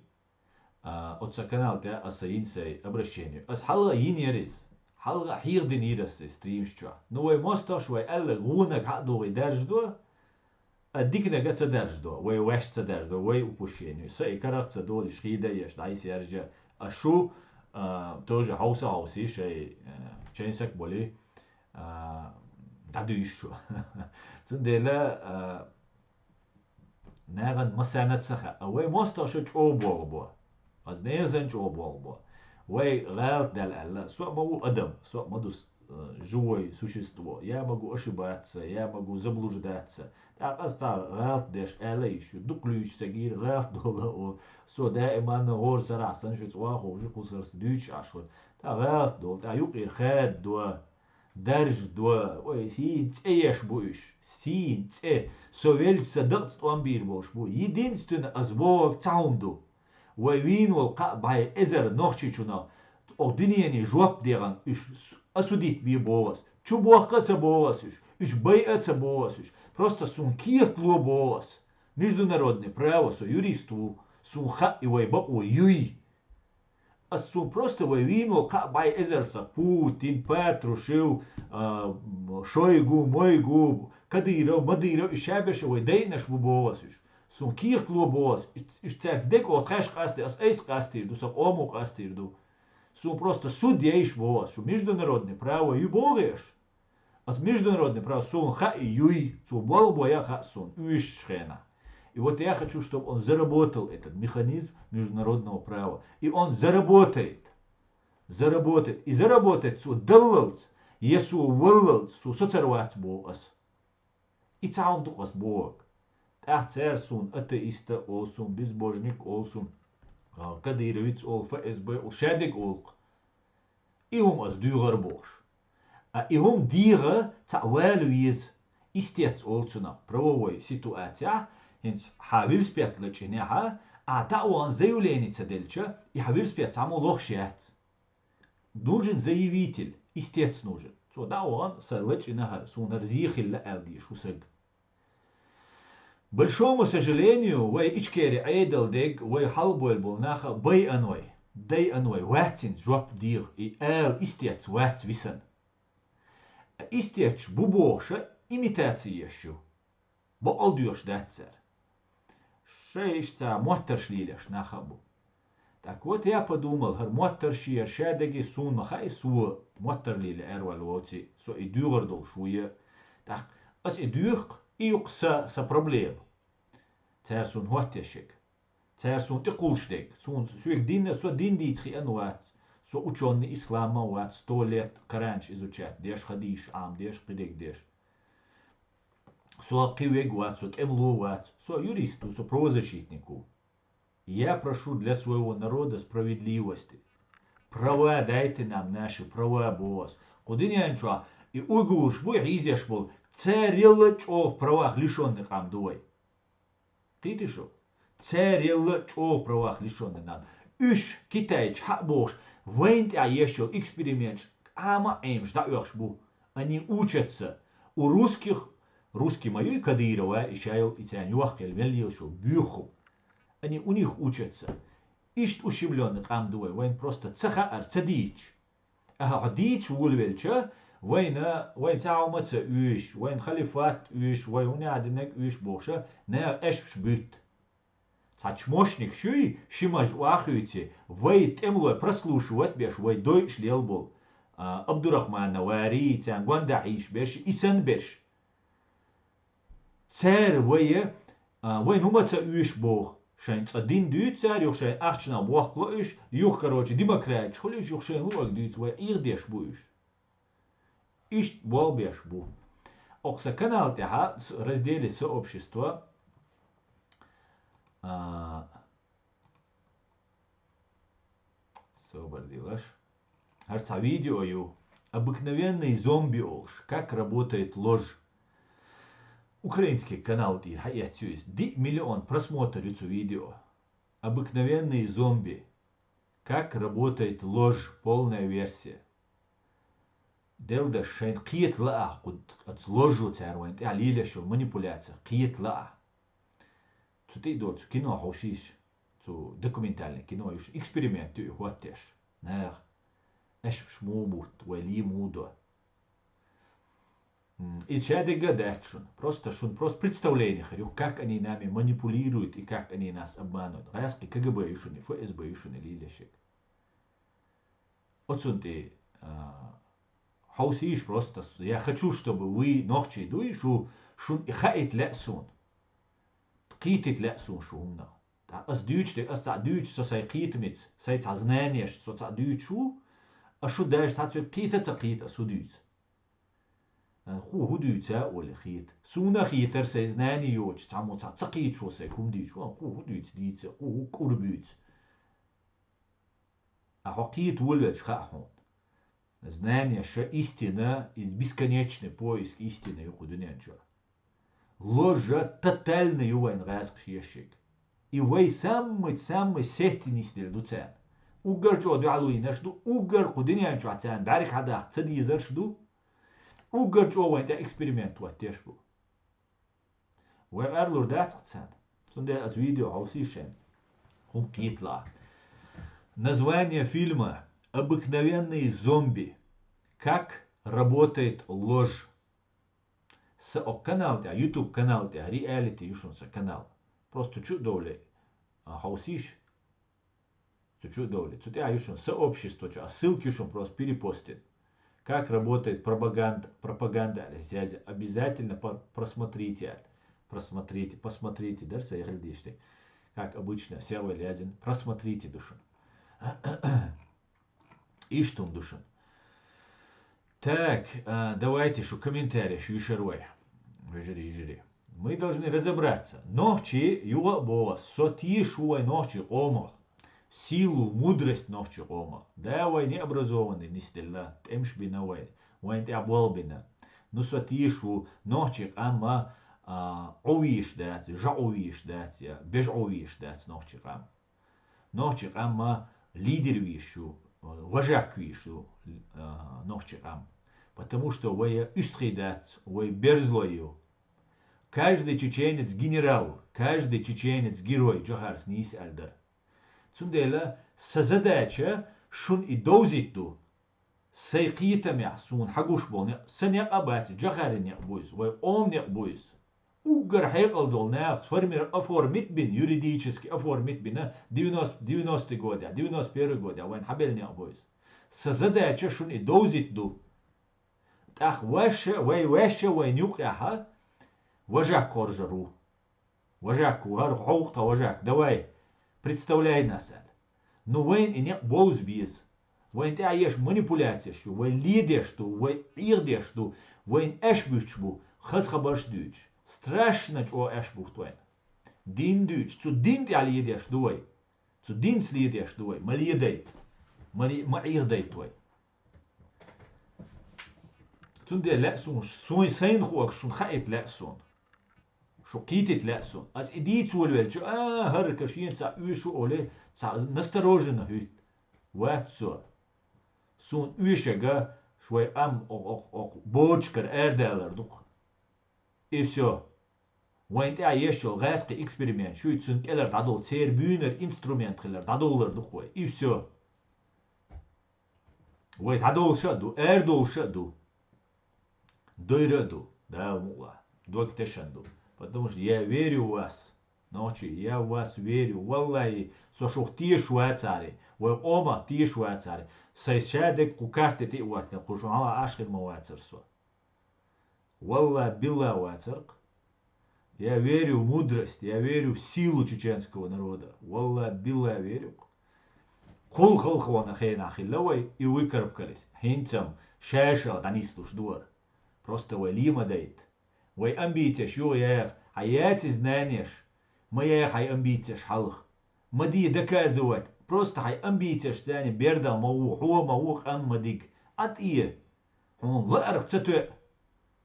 а, оцу сан канал тӀе аса йина сайн обращение. Ас хьалха йина яр иза. Хьалха хьехадина йир аса и стримаш чохь. Ну, вай мостагӀаш вай аьлла гӀунаг хьа а дугӀий даржадо, а диканага ца даржадо, вай ваьш ца даржадо, вай упущение. Са и карах ца долуш, хий дан еш, дӀайса яржа. А шу, а, тоже хьовса хьовсий шай, а, чайн сак болий, а, дӀадуьйш шу. Цундела, а, нагӀан массарна ца хаьа, а вай мостагӀаша чӀогӀа болх бо. Ас нехан санна чӀогӀа болх бо. Вай гӀалат даьлла аьлла, со а ма ву адам, со а ма ду с-, э, живое существо. Я могу ошибаться, я могу заблуждаться. ТӀаккха ас цхьа гӀалат деш аьлла йиш ю, дукха луьйчу ца гийра гӀалат дола а олу. Со даиманна хӀора сарахь санна шуьца охьаховши кху сарца дуьйцуш Ӏаш вара. ТӀаккха гӀалат долу, тӀаккха юкъера хададо. Даржадо, ой, сийна цӀе еш бу уьш, сийна цӀе. Со велча сан дакъаца тӀом бийр болуш бу. Единственно, ас бохург цхьа хӀума ду. Вай вийна волу кхаа бӀе эзар Нохчийчунах оха дуьнене жоп дехана уьш с-, осудить бе боху ас. Чу бохка а ца боху ас уьш, уьш байа а ца боху ас уьш. Просто суна кехат ло боху ас. Международное право, со юрист ву, суна хаьа и вай бакъо юй. Ас цунна просто вай вийна волу кхаа бӀе эзар сан Путин, Патрушев, а, Шойгу, Мойгу, Кадыров, Мадыров, и шаберш вай дайъанаш бу боху ас уьш. Суна кехат ло боху ас, уьш цаьрца дерг оха тхаьш къастийр, ас айса къастийр ду, сан къомо къастийр ду. Суна просто суд яйша боху ас, шу международное право ю боху аш. Ас международное право суна хаьа юй, цо болх бо яа хаьа суна, уьш хенахь. И вот я хочу, чтобы он заработал, этот механизм международного права. И он заработает. Заработает. И заработает цо даллалц, я цо валлалц, цо соцар вац боху ас. И цхьа хӀума ду ас бохург. ТӀаккха цара суна атеиста олу, суна безбожник олу, суна, а, кадыровец олу, ФСБ олу, шадерг олу-кх. И хӀума ас дуьйгӀар бохуш. А и хӀума дегӀа цхьаъ вала веза. Истец олу цунах правовой ситуацехь, хӀинца хьан велосипед лачкъинехь, ахьа дӀа а вахана заявление ца делча, и хьан велосипед цхьаммо лохуш яц. Нужен заявитель, истец нужен. Цо дӀа а вахана, сан лачкъина хӀара, суна хӀара зе хилла аьлла дезаш ву саг. Большому сожалению, вай Ичкери Ӏедал дерг, вай хьалабойла болу нах а байъан вай, дайъан вай, вац хӀинца жоп дегӀа, и ала истец вац висана. Истец бу бохуша имитаци еш ю. Бакъал доьхуш дац цара. Шайн иштта моттарш лелош нах а бу. Так вот, я подумал, хӀара моттарш яр шадерг суна ма хаьа, со моттар лело аьрвала вовций, со и дуьйгӀар долуш ву я. ТӀаккха ас и доьху-кх, и ю-кх сан, сан проблема. Цара суна хӀоттаеш ерг. Цара суна тӀекхуллуш дерг. Суна, соьга дин а, со дин дийца хиъна вац. Со учёный ислама а вац, сто лет Коран изучать деш, хадисаш Ӏамадеш, кхидерг деш. Со кхин верг вац, со тӀемало вац. Со юрист ву, со правозащитник ву. Я прошу для своего народа справедливости. Права дайте нам, наши права, боху ас. Кху дуьнен чохь и уйгураш бу, и хьийзош болу, царел а чӀогӀа правах лишённый къам ду вай. Хийтий шу? Церан елла чӀогӀа правах лишённый нах. Уьш, китайча хьа а бохуш, вайна тӀехь еш йолу эксперименташ Ӏама а Ӏемаш дӀаоьхуш бу. Они учатся у русских, русский ма ю и Кадырова, и ша йолу, и царна йохкаелла мел лелаш йолу буьйху. Они у них учатся. Иштта ущемлённый къам ду вай, вайна просто ца хаьара, ца дийцча. Аха, хьо дийцча волавелча, вайна, вайна цхьа хӀума ца оьшу, вайна халифат оьшу, вай хӀун яа динарг оьшу бохуша, наха эшпаш буьтта. Цхьа чмошник шуй, ши маж охуьйци, вай тӀемалой прослушивать беш, вай дойуш лел болу, а, Абдурахманна варий, царна гондахьийш беш, и санна беш. Цара вай, а, вайна хӀума ца оьшу боху. Шайн цкъа дин дуьйцу цара, юха шайн ахчанах бохкало уьш, юха, короче, демократиш хуьлу уьш, юха шайн луъаг дуьйцу, вай Ӏехадеш бу уьш. Иштта болх беш бу. Окху сан канал тӀехьа с-, разделе сообщество, а, собар дилаш. ХӀара цхьа видео ю. Обыкновенный зомби олуш. Как работает ложь. Украинский канал тӀера хьаэцна ю иза. Диъ миллион просмотр ю цу видео. Обыкновенный зомби. Как работает ложь. Полная версия. Делдаш шайна кхета лаахь кху оцу ложо цара вайна тӀехь лелаш йолу манипуляцих кхета лаахь. Цу тӀе а доцу кино хьовшийша, цу документальный кино юш эксперимент ю и хӀоттеш. Наха, аьшпаш муха бутт, вай лий муха до. М, иза ша дегга а дац шуна. Просто шуна просто представление хир ю, как они нами манипулируют и как они нас обманывают. ГӀаьскхи КГБ ю шуна, ФСБ ю шуна лелаш ерг. Оцунна тӀе, а, хьовсийша просто, я хочу, чтобы вы, нохчий дуй, шу, шуна и хаийта лаьа суна. Кхийтийта лаьа суна шу хӀуманах. ТӀаккха ас дуьйцуш дерг, ас цхьаъ дуьйцуш, со сайн кхетамца, сайн цхьа знаниеш, со цхьаъ дуьйцуш ву, ас шу даьржа цхьа цуьнга кхета а ца кхета, ас хӀун дуьйцу? Ан хӀу хӀун дуьйцу а олий хета. Суна а хетара сайн знани йоцуш, цхьаммо цхьаъ ца кхеташ ву сайн хӀума дуьйцуш ву, ан хӀу хӀун дуьйцу дийца, хӀу хӀу кӀур буьйцу. Ахьа хьо кхета волавелча хаьа хьуна. Знание ша истина, из бесконечный поиск истины ю кху дуьнен чохь. Ложь тотальный ю вайна гӀаьскхаша еш ерг. И вай самый-самый сехти нисделла ду царна. Уггар чӀогӀа дуьхьал вийнарш ду, уггар кху дуьнен чохь царна бӀаьрг хьадаккха ца дезарш ду, уггар чӀогӀа вайна тӀехь эксперимент хӀоттеш бу. Вай къарлур дац-кх царна. Цундела аса видео хьовсийша шайна. ХӀун кхеталахь. Название фильма «Обыкновенные зомби. Как работает ложь». Са окху канал тӀехь, YouTube канал тӀехь, реалити ю шуна сан канал. Просто чу а довлий, а, хьовсийша. Цу чу а довлий. Цу тӀехь ю шуна сообщество чу, а ссылка ю шуна просто перепостит. Как работает пропаганда, пропаганда аьлла, яза, обязательно по-, просмотрите аьлла. Просмотрите, посмотрите, дара сан яхилла дийшти. Как обычно, сехвел язйина, просмотрите ду шуна. Иштта хӀума ду шуна. Так, а, давайте шу комментареш юьшур вай. Вежарий, йижарий. Мы должны разобраться. Нохчий юха а боху, со тешаш ву вай нохчий къомах. Силу, мудрость нохчий къомах. Да, вай необразованный нисделла, тӀемаш бина вай, вайна тӀехь болх бина. Ну, со тешаш ву, нохчий къам а, а, Ӏу вийш дац, жа Ӏу вийш дац, я бежа Ӏу вийш дац нохчий къам. Нохчий къам а лидер вийш ю, вожак вийш ю, а, нохчий къам. Потому что вай уьстагӀий дац, вай берзлой ю. Каждый чеченец генерал, каждый чеченец герой, Джохарас нийса аьлла дара. Цундела сан задача шуна и довзийта ду. Сайн кхетамехь суна хьагуш болу некъ, сан некъ а бац, Джохарин некъ бу иза, вай къоман некъ бу иза. Уггар хьекъал долу нахаца формир-, оформить бина, юридически оформить бина девяносто, девяностый годехь, девяносто первый годехь вайна хьабелла некъ бу иза. Сан задача шуна и довзийта ду. ТӀаккха ваьшша, вай ваьшша вайна юкъехь вожак хоржур ву. Вожак ву, хӀара хьо ву-кх тхан вожак, давай, представляй нас аьлла. Ну, вайна и некъ бовза беза. Вайна тӀехь еш манипуляцеш ю, вай ледеш ду, вай Ӏехадеш ду, вайна аьш буьттуш бу, хаза хабарш а дуьйцуш. Страшно чӀогӀа аьш бутт вайна. Дин дуьйцуш, цу дин тӀехь ледеш ду вай. Цу динца ледеш ду вай, ма ледайта, ма ле-, ма Ӏехадайта вай. Цундела лаьа суна, суна сайна хӀоьга шуна хаийта лаьа суна. Шу Шу кхийтийта лаьа суна. Ас и дийца волавелча, а, хӀара кашен цхьа оьшу оле, цхьа настороженно хӀуьтта. Вац со. Суна оьшага, швай къам ох-, ох-, ох-, бочкара арадалар ду-кх. И всё. Вайн тӀехь еш йолу гӀаьскхи эксперимент шуьйта цунна кӀелара дӀадолу, церан буьйнара инструмент хилар дӀадовлар ду-кх вай. И всё. Вай дӀадовлуша а ду, арадовлуша а ду. Дойра а ду, Дала мукъалахь. Дог тешан ду. Потому что я верю в вас. Нохчий, я в вас верю. Валлахи, со шух тешаш вацаре, вай къомах тешаш вацаре. Сайн ша дерг кху карте тӀе а ваттина, кху шуна хьалха Ӏаш хир ма вацара со. Валлахи, биллахи вацара-кх. Я верю в мудрость, я верю в силу чеченского народа. Валлахи, биллахи верю-кх. Кхул халхавана хенахь хилла вай, и выкарабкаллис. ХӀинца-м ша-ша дӀанислуш ду вара. Просто вай ле ма дайта. Вай амбицеш юха яха, хьан яц иза нанеш? Ма яха хьайн амбицеш хьалха. Ма де доказывать. Просто хьайн амбицеш царна бердах ма ву, хьо ма ву, къам ма дига. Ӏа тӀе. Хьуна лаарх ца тоьа.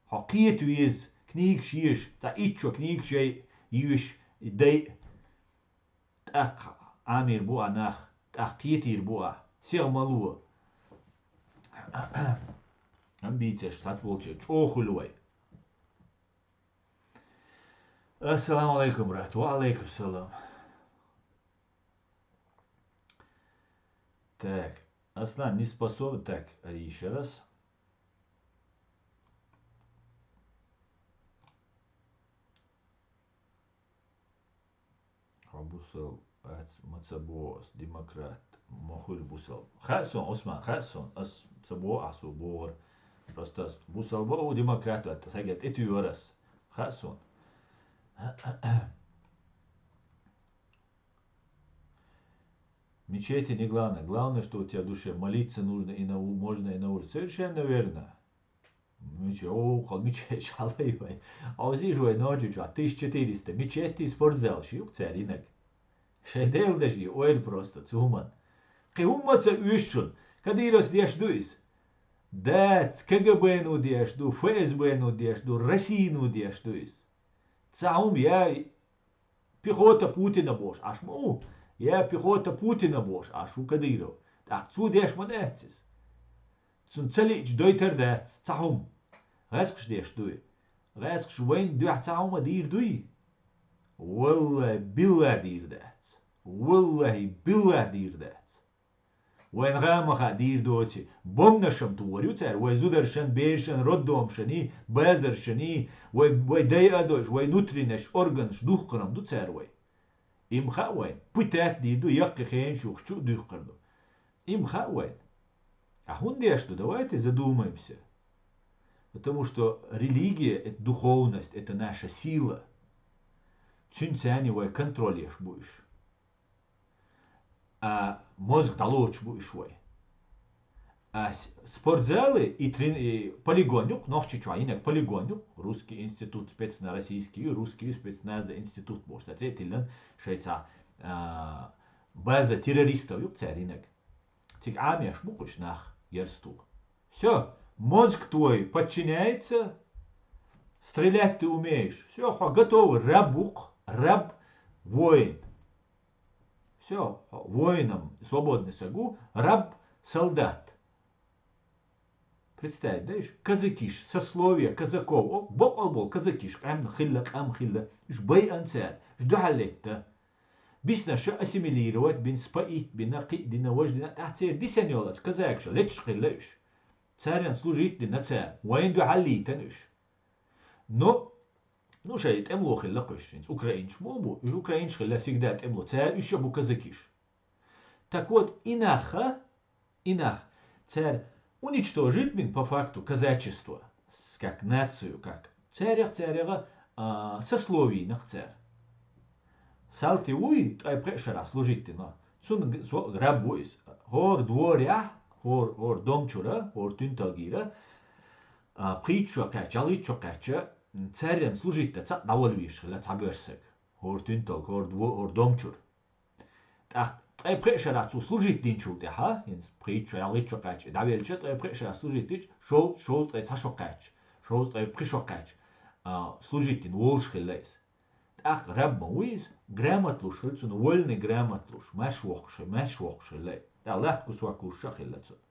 Хьо кхета веза, книгаш еш, цхьа итт шо книгаш яй, йоьш, дай. ТӀаккха Ӏамийр бу ахь нах, тӀаккха кхетийр бу ахь. Сех ма ло. Амбицеш схьаца волчу чӀогӀа хуьлу вай. Ассаламу алейкум, брат. Ва алейкум салам. Так, Аслан, не способен. Так, ещё раз. Хьо бусал ац, ма ца боху ас, демократ, ма хуьлу бусал. Хаьа сон, Усман, хаьа сон, ас ца боху ахь суна бохург. Просто ас бусал бу, демократ вац, сан герга тӀетуьйхира ас. Хаьа сон. Мечети не главное. Главное, что у тебя в душе. Молиться нужно и на у-, можно и на улице. Совершенно верно. Мича, о, хьал мича хьалай вай. Озийш вай ночи чохь тысяча четыреста. Мечети спортзал ши юкъ царинаг. Шайн Дела даши ойла просто цуман. Кхин хӀумма ца оьшучун. Кадыровс деш ду иза? Дац, КГБ-ну деш ду, ФСБ-ну деш ду, Российну деш ду иза. Цхьа хӀума я пехота Путина бохуш Ӏаш ма ву, я пехота Путина бохуш Ӏаш ву Кадыров. ТӀаккха цо деш ма дац иза. Цунна ца лиъча дойтар дац цхьа хӀума. ГӀаьскхаш деш дуй? ГӀаьскхаш вайна дуьхьа цхьа хӀума дийр дуй? Валлахи, биллахи дийр дац. Валлахи, биллахи дийр дац. Вайн гӀамаха дийр доций, бомнашам тухур ю цара, вай зударшан, бершан, роддомшани, базаршани, вай, вай дай а дойш, вай внутреннеш органаш духкарам ду цара вай. Им хаьа вайн, пытать дийр ду, яккхий хенаш юхчу а дуьхкар ду. Им хаьа вайн. А хӀун деш ду, давайте задумаемся. Потому что религия, это духовность, это наша сила. Цуьнца царна вай контроль еш бу уьш. А мозг дӀалоцуш бу уьш вай. А с-, спортзалы и трен-, и полигон юкъ, нохчи чохь йинарг полигон юкъ, русский институт спецна-, российский ю, русский ю, спецназа институт бохуш, цаьрца тиллан шайца, а, база террористов юкъ цара йинарг. Цига Ӏамеш бу кхуьш нах, ярсту. Всё, мозг твой подчиняется, стрелять ты умеешь. Всё, хьо готовый раб ву-кх, раб воин. Всё, хьо воином свободный саг ву, раб солдат. Представить, да, иш? Казакиш, сословие казаков, о, боккъал болу казакиш, къаьмна хилла, къам хилла, уьш байъан цара, уьш дуьхьал летта. Биснаша ассимилировать бина, споить бина, кхиъ дина, важа дина, тӀаккха церан дисина йолу оцу казакаша леташ хилла уьш. Царна служить дина цара, вайна дуьхьал лийтина уьш. Но, ну, шайн тӀемло хилла кхуьш, хӀинца украинцаш муха бу, уьш украинцаш хилла всегда тӀемло, цара уьш а бу казакиш. Так вот, и нах, и нах, цара уничтожить бина по факту казачество, с-, как нацию, как. Царех, царех, а, сословийнах цара. Салти вуй, ткъе пхеа шарахь служить дина. Цунна г-, со-, раб ву иза. ХӀора дворехь, хӀора, хӀора домчура, хӀора туьнталгийра, а, пхийтта шо кхаьчча, ялхитта шо кхаьчча, царна служить дан цхьаъ дӀавала везаш хилла цхьа боьрша саг. ХӀора туьнталг, хӀора дво-, хӀора домчура. ТӀаккха ткъе пхеа шарахь цо служить динчул тӀаьхьа, хӀинца пхийтта шо, ялхитта шо кхаьчча, дӀавелча, ткъе пхеа шарахь служить дича, шов-, шовзткъе цхьа шо кхаьчча, шовзткъе пхи шо кхаьчча, а, служить дина волуш хилла иза. ТӀаккха раб ма вуй иза, грамота луш хилла цунна, вольный грамота луш, маьш воккхуш хи-, маьш воккхуш хилла. ТӀаккха латта кусок луш а хилла цунна.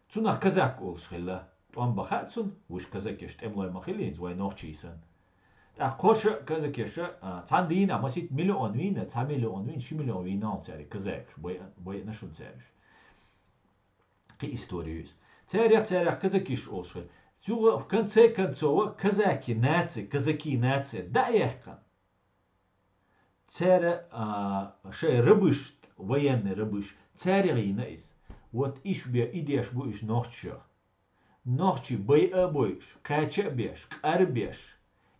Цунах казак олуш хилла. ТӀом бан хаьа цунна, вуьш казакеша тӀемалой ма хилла хӀинца вай нохчий санна. ТӀаккха кхоша а казакеша, а, цхьана дийнахь масийтта миллион вийна, цхьа миллион вийна, ши миллион вийна хьуна цаьрга казакаш, байъ-, байъина шуна цаьрга уьш. Кхин истори ю иза. Царех, царех казакиш олуш хилла. Цуьнга, в конце концов, казаки наци, казаки наци дӀа а яьккхина, цара, а, шайн рабыш, военный рабыш, царех йина иза. Вот иш бе, и деш бу иш нохчашех. Нохчий байъа а бойуш, кхача а беш, къар а беш,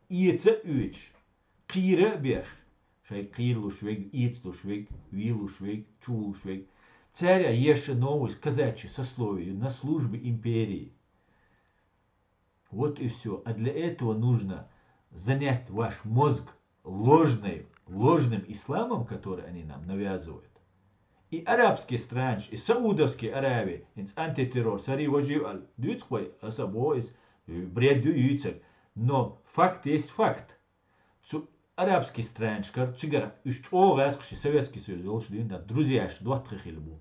эца а оьцуш, кхийра а беш, шайга кхийрлуш верг, эцалуш верг, вийлуш верг, чувуллуш верг. Царех ешша новость казачье сословие на службе империи. Вот и всё. А для этого нужно занять ваш мозг ложной, ложным исламом, который они нам навязывают. И арабские странаш, и Саудовские Аравии, хӀинца антитеррор, сари важив ал, дуьйцу кхой, аса бо иза, бред ю юьйцург. Но факт есть факт. Цу арабский странашкара, цигара уьш чӀогӀа гӀаьскхаш, Советский Союз йолуш дуьйна, друзьяш доттагӀий хилла бу.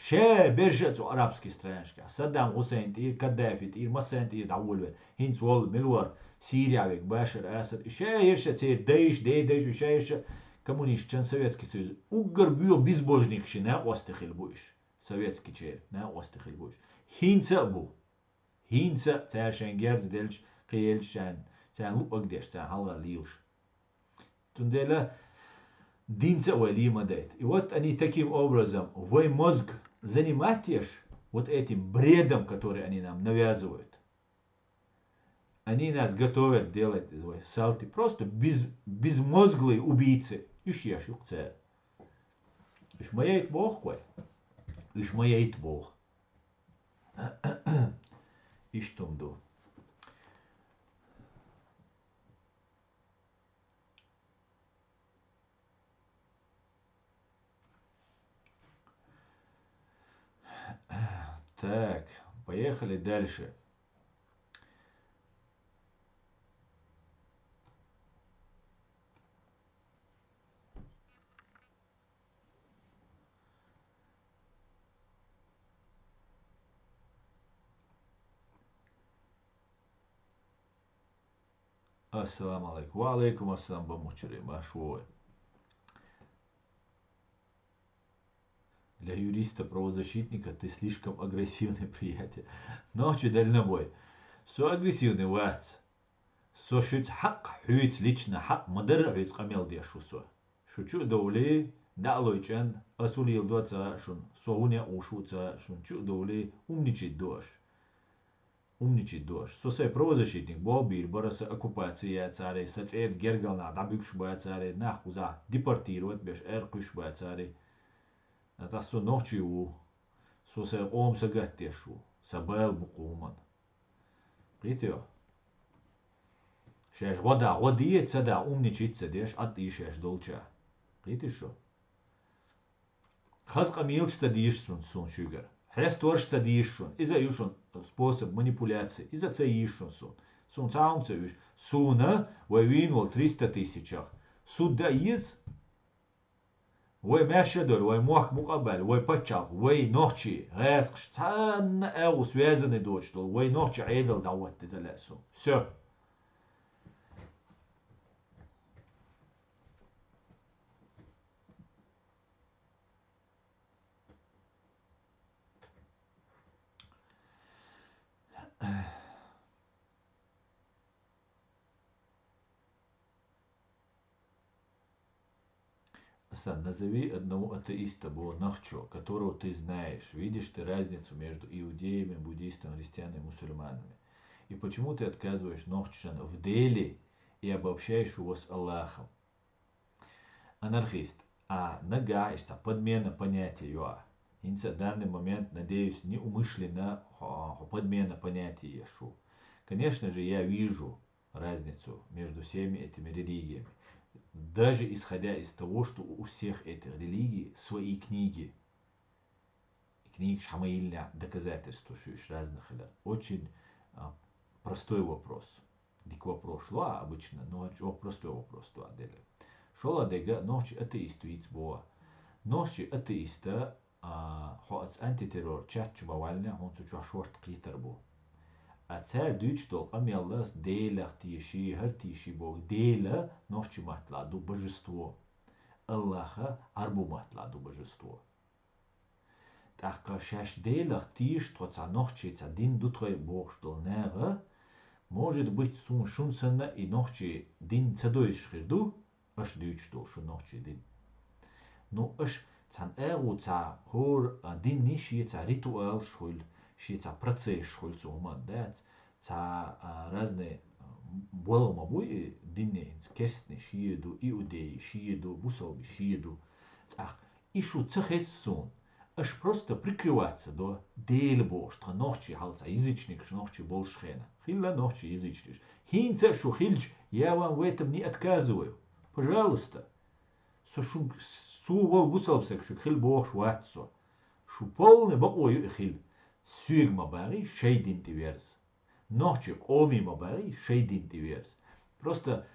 Ша бержа а цу арабский странашкахь, Саддам Хусейн тӀера, Каддафи тӀера, массарна тӀера дӀаволавелла. ХӀинца волу мила вара, Сирия вега, Башар Асад, ша ерша церан дайша, дедайша, ша ерша коммунистчан Советский Союз. Уггар боьха безбожникаш, накъостий хилла бу уьш. Советский чер, накъостий хилла бу уьш. ХӀинца а бу. ХӀинца а цара шайн герз делча, кхин елча царна, царна луъаг деш, царна хьалха лелаш. Цундела динца а вай лийма дайта. И вот они таким образом, вай мозг занимать еш вот этим бредом, который они нам навязывают. Они нас готовят делать, вай салти, просто без-, безмозглые убийцы. Уьш еш ю-кх цара. Уьш ма яйта боху-кх вай. Уьш ма яйта боху. Иштта хӀума ду. Так, поехали дальше. Ассаламу алейкум. Ва алейкум ассалам, Бамучари, марша вогӀий. Для юриста-правозащитника ты слишком агрессивный, приятель. Нохчий дальнобой. Со агрессивный вац. Со шуьца хьакъ, хьоьца лично хьакъ ма-дарра а хьоьца къамел деш ву со. Шу чу а довлий, дӀа а лойчӀан, ас хӀун леладо ца хаьа шуна, со хӀун некъ вуш ву ца хаьа шуна, чу а довлий, умничать ду аша. Умничать ду аша. Со сайн правозащитник болх бийр бара, сан оккупаци яцарий, сан цӀеран гергара нах дӀабуьгуш бацарий, нах кхузахь депортировать беш, аьрра кхуьссуш бацарий. ТӀаккха со нохчи ву. Со сайн къоман сагатдеш ву. Сан бала бу кху хӀуманна. Кхийтий хьо? Шаьш гӀо да, гӀо де, ца да, умничать ца деш, Ӏад ийша шаьш долча. Кхийтий шу? Хаза къамелаш ца дийша суна, суна шуьгара. Хьесторш ца дийша шуна. Иза а ю шуна способ манипуляции. Иза а ца йийша шуна суна. Суна цхьа хӀума ца уьш. Суна вай вийна волу триста тысячах суд дан еза? Вай маьрша а долу, вай мохк мукъа а баьлла, вай пачхьалкх, вай нохчий, гӀаьскхаш, цхьанна а агӀо связанный доцуш долу, вай нохчий Ӏедал дӀахӀоттаде дан лаьа суна. Всё. Асан, назови одного атеиста, бо нахчо, которого ты знаешь. Видишь ты разницу между иудеями, буддистами, христианами и мусульманами? И почему ты отказываешь нохчан в Дели и обобщаешь его с Аллахом? Анархист, а нагахь иштта подмена понятия ю а. ХӀинца данный момент, надеюсь, неумышленно хьо, хьо подмена понятия еш ву. Конечно же, я вижу разницу между всеми этими религиями. Даже исходя из того, что у всех этих религий свои книги. И книгаш хьан ма йиллина доказательства шу уьш разных хилар. Очень, а, простой вопрос. Дика вопрос лу а обычно, но чӀоагӀа простой вопрос ду а деле. ШоллагӀа дега нохчий атеист вийца боху. Нохчий атеиста, а, хьо аса антитеррор чат чу ма валлинехь, хьуна цу чохь шорта кхетар бу. А цара дуьйцуш долу къамел Делах теший, хӀара теший боху. Дела нохчий маттахь ду божество. Аллаха Ӏарбу маттахь ду божество. ТӀаккха шаьш Делах теша тхо, цхьа нохчий, цхьа дин ду тхо бохуш долу наха, может быть, суна шун санна и нохчий дин ца дойзуш хир ду, аша дуьйцуш долу шун нохчий дин. Ну, аша цхьана агӀу цхьа хӀора, а, динний шен цхьа ритуалш хуьлу, шен цхьа процессш хуьлу цу хӀуманна, дац? Цхьа, а, разный, а, болх ма бу и динний, хӀинца керстний шен ду, иудей шен ду, бусалби шен ду. ТӀаккха и шу ца хеза суна. Аша просто прикрываться до, Дела бохуш, тхан нохчий хьал цхьа язычникаш нохчий болуш хенахь. Хилла нохчий язычникаш. ХӀинца а шу хилча, я вам в этом не отказываю. Пожалуйста. Со шун, со волу бусалба саг шуьга хила бохуш вац со. Шу полный бакъо ю и хила. Соьга ма багӀий, шайн дин тӀе верза. Нохчий къомий ма багӀий, шайн дин тӀе верза. Просто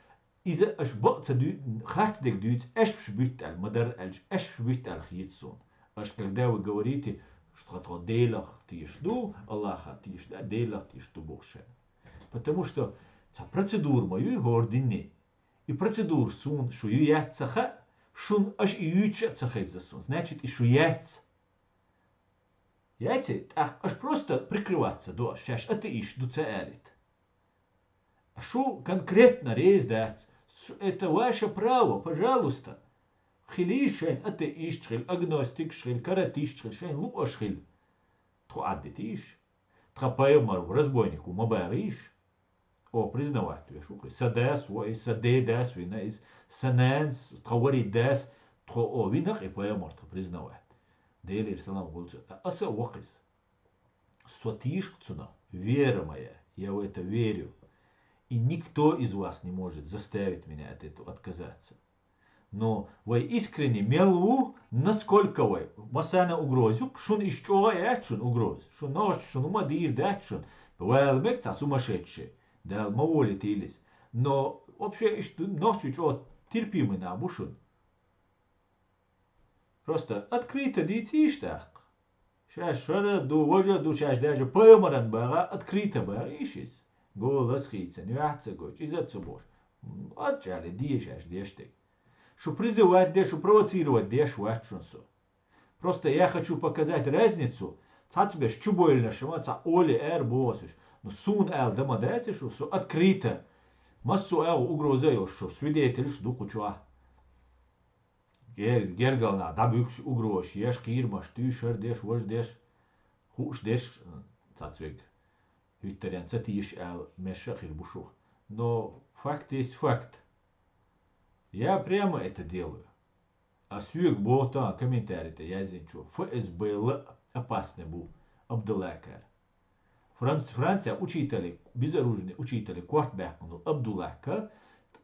иза аша бакъ ца дуьйцу, харц дерг дуьйцу, аьшпаш буьтта аьлла, ма дарра аьлча, аьшпаш буьтта аьлла хета суна. Аша, когда вы говорите, что тхо Делах теша ду, Аллахах теша ду, Делах теша ду боху шайн. Потому что цхьа процедура ма юй хӀора динний. И процедура суна шу ю яц ца хаьа, шуна аша и юьйцуш а ца хеза суна. Значит, и шу яц. Яций? ТӀаккха аша просто прикрываться до, аша шаьш атеист ду ца алийта. Шу конкретно реза дац. Ш-, это ваше право, пожалуйста. Хилий шайн атеисташ хила, агностикаш хила, каратисташ хила, шайн луъаш хила. Тхо Ӏаддитийша? Тхан пайхамар разбойник ву ма багӀийша? О, признавать веш ву-кх и. Сан дас ву и, сан ден дас вина иза, сан нанас, тхан вари дас, тхо, о, вина-кх и пайхамар тхан признавать. Делера салам хуьлда цунна. Аса а ву-кх иза. Со тийша-кх цунах, вера моя, я в это верю. И никто из вас не может заставить меня от этого отказаться. Но вай искренне мел ву, насколько вай, массарна угроза ю-кх, шуна иштта чӀогӀа а яц шуна угроза. Шуна нохчаша шуна хӀума дийр дац шуна. Вала мега цхьа сумасшедший. Дала ма волийтийла иза. Но вообще иштта нохчий чӀогӀа терпимый нах бу шуна. Просто открыто дийцийша тӀаккха. Шаьш шара ду, важа ду, шаьш даже пайхамаран багӀа открыто багӀийша иза. Голос хийцина, юьхь ца гочу, иза ца бохуш. М, ат чӀали де шаьш деш дерг. Шу призывать де, шу провоцировать деш вац шуна со. Просто я хочу показать разницу. Цхьацберш чубойланаш ма цхьа оле ара боху ас уьш. Ну, суна ала дан ма дац шу, со открыто. Массо а агӀо угроза а йолуш шу, свидетельш ду кху чохь. Гер-, гергал нах дӀабуьгуш, угрозаш еш, кхерамаш туьйш, хӀара деш, важа деш, хууш деш, цхьацца верг хӀуьттаренна ца тийша аьлла, мерша а хир бу шух. Но факт есть факт. Я прямо это делаю. А соьга боху тахана комментарий тӀе яздинчо, ФСБ-л а опасный бу Абдуллакара. Франц-, Франция учителей, безоружный учителей корта баьккхина ву Абдуллака,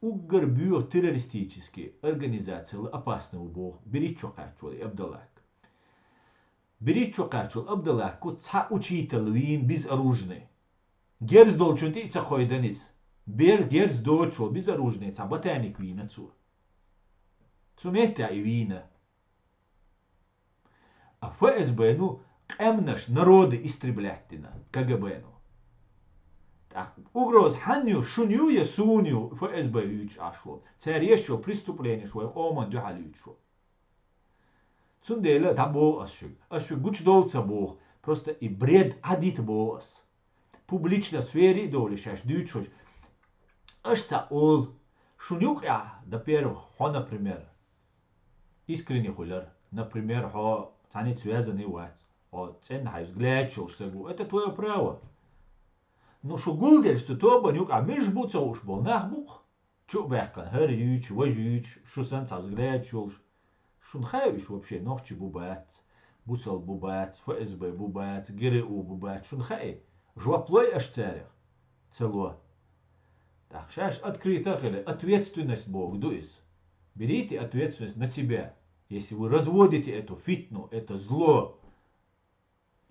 уггар боьха террористический организацияла опасный ву боху, Бериччо кхаьчча волу и Абдуллак. Бериччо кхаьчча волу Абдуллако цхьа учитель вийна безоружный. Герз долчун тӀе а ца кхойдан иза. Бер-, герз доцуш волу безоружный цхьа ботаник вийна цо. Цу меттехь и вийна. А ФСБ-ну къаьмнаш, народы истреблять дина, КГБ-ну. ТӀаккха угроза хьанна ю, шуна ю я суна ю ФСБ юьйцуш Ӏаш волу? Цара еш йолу преступленеш вай къоман дуьхьал юьйцуш волу. Цундела дӀабоху ас шуьга. Ас шуьга гучудовла ца боху. Просто и бред Ӏадита боху ас. Публична сфери а довлий шаьш дуьйцуш. Аша ца олу. Шуна юкъехь, да первых, хьо, например, искренне хуьлар. Например, хьо цхьаьнца связанный вац. Хьо цӀенна хьайн взгляд йолуш стаг ву. Это твоё право. Ну, шу гулделча цу тобан юкъа муьлш бу ца хууш болу нах бу-кх. Чу а баьккхина, хӀара юьйцуш, важа юьйцуш, шу санна цхьа взгляд йолуш. Шуна хаьа уьш вообще нохчий бу бац, бусалба бу бац, ФСБ бу бац, ГРУ бу бац. Шуна хаьий? Жоп лой аша царех? Ца ло. ТӀаккха шаьш открыто а хила, ответственность боху ду иза. Берите ответственность на себя, если вы разводите эту фитну, это зло.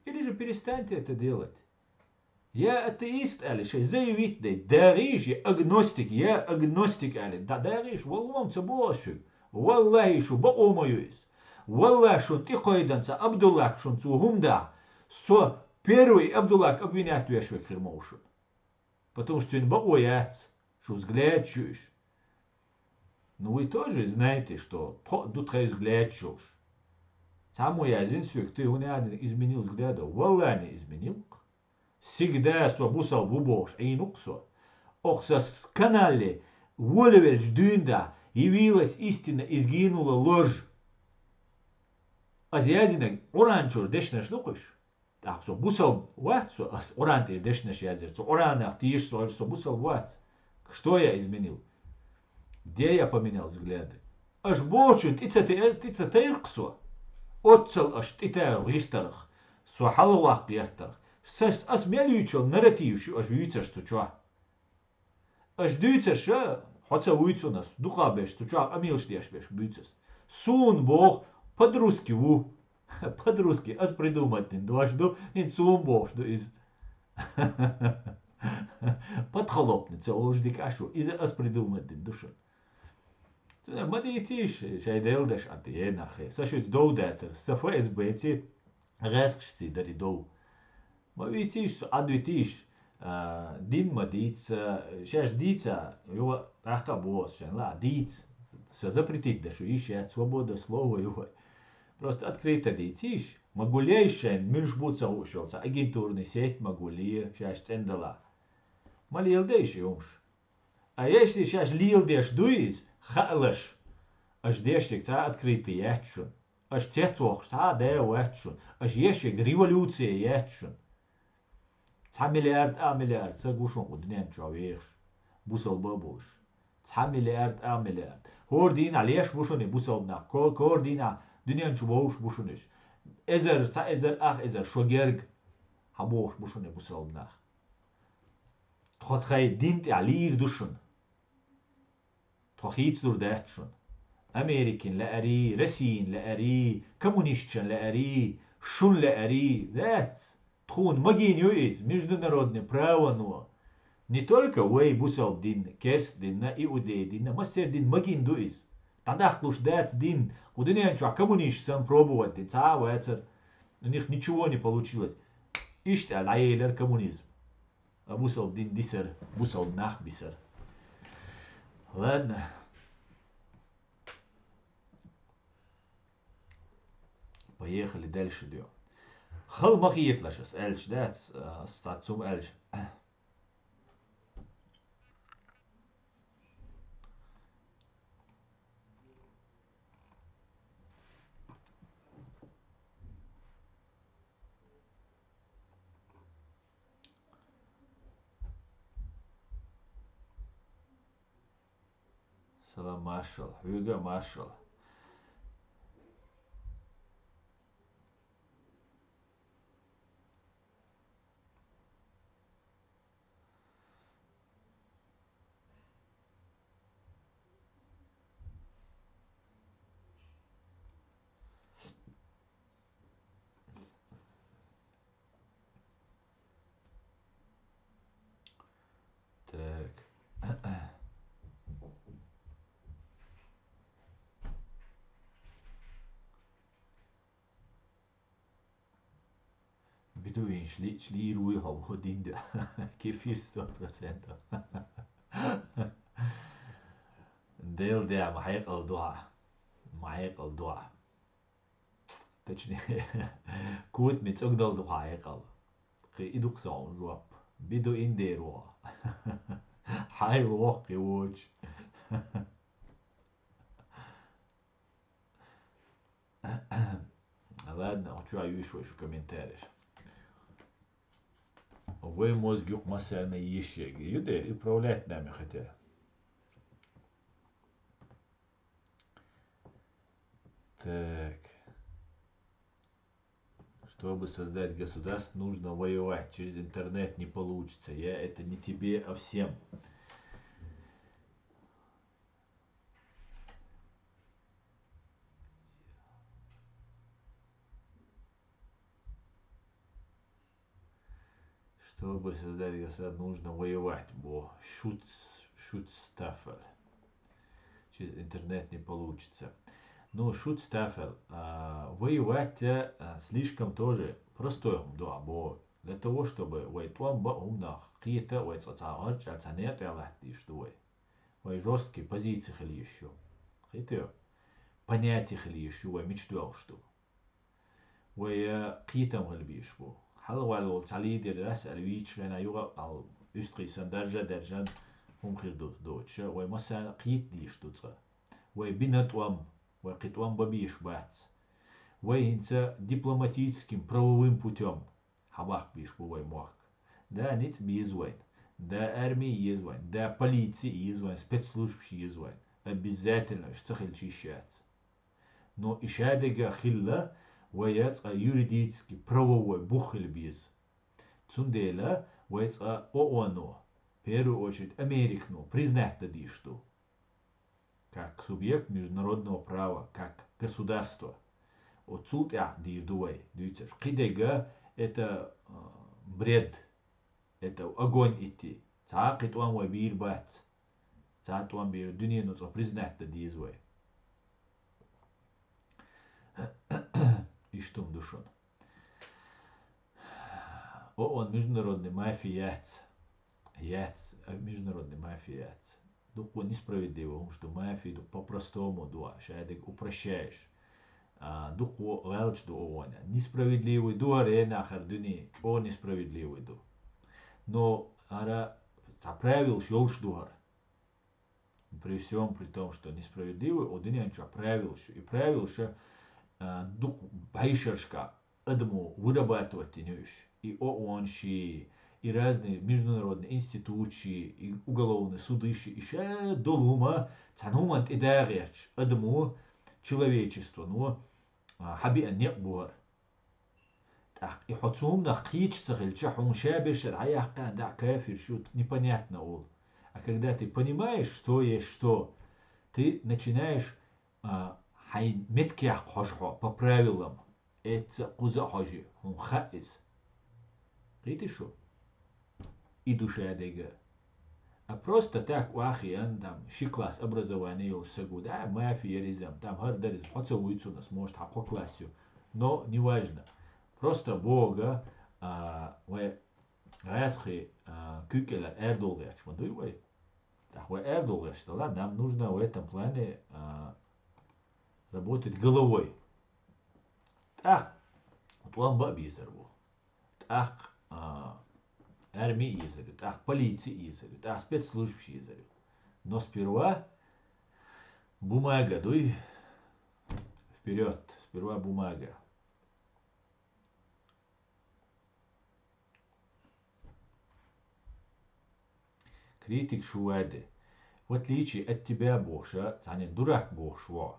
Или же перестаньте это делать. Я атеист аьлла, шайн заявить дайта, дагӀийша, я агностик, я агностик аьлла, да, дагӀийша, валлахӀи, ца боху ас шуьга. ВаллахӀи, шу бакъо ма ю иза. ВаллахӀи, шун тӀекхойдан ца Абдуллак шун цо хӀума да, со первый Абдуллак обвинять веш верг хир ма ву шун. Потому что цуьнан бакъо яц, шу взгляд шу иш. Ну, вы тоже знаете, что тхо а ду тхайн взгляд шуш. Цхьаммо яздина соьга, ты, хӀунда аьлла, изменил взгляды? ВаллахӀи, не изменил-кх. Сигда со бусалба ву бохуш Ӏийна ву-кх со. Оха сан с-, канале волавелча дуьйна да, явилась истина, изгинула ложь. Аса яздинарг Къуръан чуьра дешнаш ду-кх уьш. ТӀаккха со бусалба вац со, ас Къуръан тӀера дешнаш яздира. Цу Къуръанах теша со, аьлча со бусалба вац. Что я изменил? Где я поменял взгляды? Аша бохучун тӀе ца те-, тӀе ца тайра-кх со. Оццал аша тӀетаьргӀа гӀиртарх, со хьалхаваккха гӀертарх. Сас, ас мел юьйцуш йолу нарратив шу аша вуьйцуш цу чохь. Аша дуьйцуш, хьо ца вуьйцу ас, дукха берш цу чохь къамелаш деш берш буьйцу ас. Суна боху, по-русски ву. По-русски, ас придумать дина дош ду, хӀинца суна бохуш ду иза. Подхалопница, олуш дика ашу, иза ас придумать дина ду шуна. Ма дийцийша шайн делла даш а, е нахе. Сан шуьца дов дацара, сан ФСБ-ци, гӀаьскхашций дара и дов. Ма вийцийша со, Ӏад витийша, а, дин ма дийца, шаьш дийца, юха тӀаккха а боху ас шайна, ла, дийца. Сан запретить даш ю, йиш яц, свобода слова юха. Просто открыто дийцийша, ма гулъейша шайна, муьлш бу ца хууш йолу цхьа агентурный сеть ма гулъе, шаьш цӀена дала. Ма леладайша и хӀумаш. А если шаьш леладеш дуй иза, хаалаш, аша дешниг цхьа а открытый яц шуна. Аша цецвохуш цхьа а да вац шуна. Аша ешиг революция яц шуна. Цхьа миллиард а миллиард саг ву шуна кху дуьнен чохь вехаш, бусалба а болуш. Цхьа миллиард а миллиард. ХӀора дийнахь леш бу шуна и бусалба нах, ко-, кхора дийнахь дуьнен чу вовш бу шуна уьш. Эзар, цхьа эзар, ах эзар шо герга хьан бохуш бу шуна и бусалба нах. Тхо тхайн дин тӀехь лийр ду шуна. Тхо хийцалур дац шуна. Америкин лаьарий, Россин лаьарий, коммунистчин лаьарий, шун лаьарий, дац. Тхуна магийна ю иза, международный правоно. Не только вай бусалба дин, керст дин, иудей дин, массер дин магийна ду иза. ДӀадаккхалуш дац дин, кху дуьнен чохь коммунисташ санна пробовать дина, цхьа а вацара. У них ничего не получилось. Иштта аьлла, дӀаелира коммунизм. А бусалба дин дисар, бусалба нах бисар. Ладно. Поехали дальше, дё. Хала ма хеталаш ас аьлча дац, а, ас цхьа цум аьлча. Салам, маршалла. Хьоьга а маршалла. Так. Бедуинаш лиъча лийр вуй хьо, хӀу дин ду. Кефир сто процентов. Дел де, ма хьекъал ду хьа. Ма хьекъал ду хьа. Точнее, кутми цӀогдал ду хьа хьекъал. Кхин и ду-кх сан жоп. Бедуин дер ву хьо. Хьайла воккхи вочу. Ладно, хӀун чу а юьйш вай шу комментареш. Вай мозг юкъа массарна йиш ерг. Ю дера, управлять нами хотя. Так. Чтобы создать государство, нужно воевать. Через интернет не получится. Я это не тебе, а всем. Чтобы создать государство, нужно воевать. Бо Шуц, Шуцтафель. Через интернет не получится. Ну, Шуцтафель. А, воевать, а, слишком тоже простой хӀума ду, а, бо для того, чтобы вай тӀом ба хӀуманах кхета, вай цкъа цхьа гӀарчӀа цхьа некъ тӀа латтадеш ду вай. Вай жесткий позици хила йиш ю. Кхетий? Понятие хила йиш ю, вай мича доьлхуш ду. Вай, э, кхетам хила безаш бу. Хьалхаваьлла волу цхьа лидер яц аьлла вийча хенахь юха а уьстагӀий санна даржа а даьржина хӀума хир ду доцуша, вай массарна а кхета дезаш ду цкъа. Вай бина тӀом, вай кхин тӀом бан безаш бац. Вай хӀинца дипломатическим, правовым путём хьабаккха безаш бу вай мохк. Да, ницкъ беза вайна. Да, арми еза вайна. Да, полици еза вайна, спецслужбаш еза вайна. Обязательно уьш ца хилча йиш яц. Но и шадерг а хилла, вай цкъа юридически правовой бух хила беза. Цундела вай цкъа ООН-о, в первую очередь Американо, признать дан дезаш ду. Как субъект международного права, как государство. Оцул тӀаьхьа дийр ду вай, дуьйцурш. Кхидерг а это, э, бред, это огонь идти. Цхьа а кхин тӀом вай бийр бац. Цхьа а тӀом бийр, дуьнено цкъа признать дан деза вай. Иштта хӀума ду шуна. ООН международный мафия яц. Яц, а, международный мафия яц. Дукха несправедливо хӀумаш ду, мафия ду, по-простому ду, шадерг упрощаешь. А, дукха гӀелча ду ООН. Несправедливый ду хӀара, э, нах, хӀара дуьне, чӀогӀа несправедливый ду. Но хӀара цхьа правилаш йолуш ду хӀара. При всём при том, что несправедливый, о, дуьнен чохь правилаш ю. И правилаш, а, дукха бӀешерашкахь адамо вырабатывать дина ю уьш. И ООН-ший, и разные международные институтший, и уголовный судыший, и ша долу хӀума цхьана хӀуманна тӀе да гӀерташ, адамо, человечествоно, а, хьабеана некъ бу хӀара. ТӀаккха и хьо цу хӀуманах кхеташ ца хилча, хьуна ша берш хьаяккха а, да, кафирш ю, непонятно олу. А когда ты понимаешь, что есть что, ты начинаешь, а, хьайн меттигех хьожу хьо по правилам. Эцца а, кхуза а хьожий, хьуна хаьа иза. Кхетий шу? И ду шадерг а. А просто так охьахиъна, там, ши класс образование йолуш саг ву, да, мафия яра иза, там, хӀара дара иза, хьо ца вуй цунах, может, хьан кхо класс ю. Но неважно. Просто боху, а, вай гӀазкхи, а, куьйга кӀелара арадовла гӀерташ ма дуй вай. ТӀаккха вай арадовла гӀерташ делахь, нам нужно в этом плане, а, работать головой. ТӀаккха тӀом бан а безар ву. ТӀаккха, а, арми а езар ю, тӀаккха полици а езар ю, тӀаккха спецслужбаш езар ю. Но сперва бумага дуй, вперёд, сперва бумага. Критик шу ваде. В отличие от тебя бохуша, цхьанна дурак бохуш ву.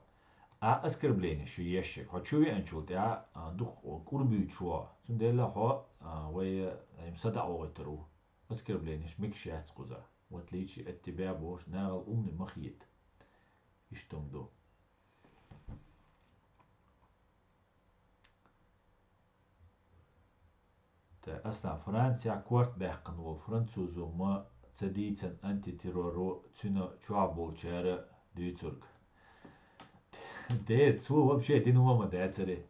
А оскорбление шу ешшаг. Хьо чу веанчул тӀаьхьа, а, дукха кӀур буьйцуш ву. Цундела хьо, а, вай, а, садаӀа вогӀуьйтур ву. Оскорбление шу мегаш яц кхуза. В отличие от тебя бохуш, нахал умный ма хета. Иштта хӀума ду. Т-, Аслан, Францехь корта баьккхина волу французо ма ца дийцина антитерроро, цуьнан чохь болчара дуьйцург. Де, цо вообще дина хӀума ма дацаре.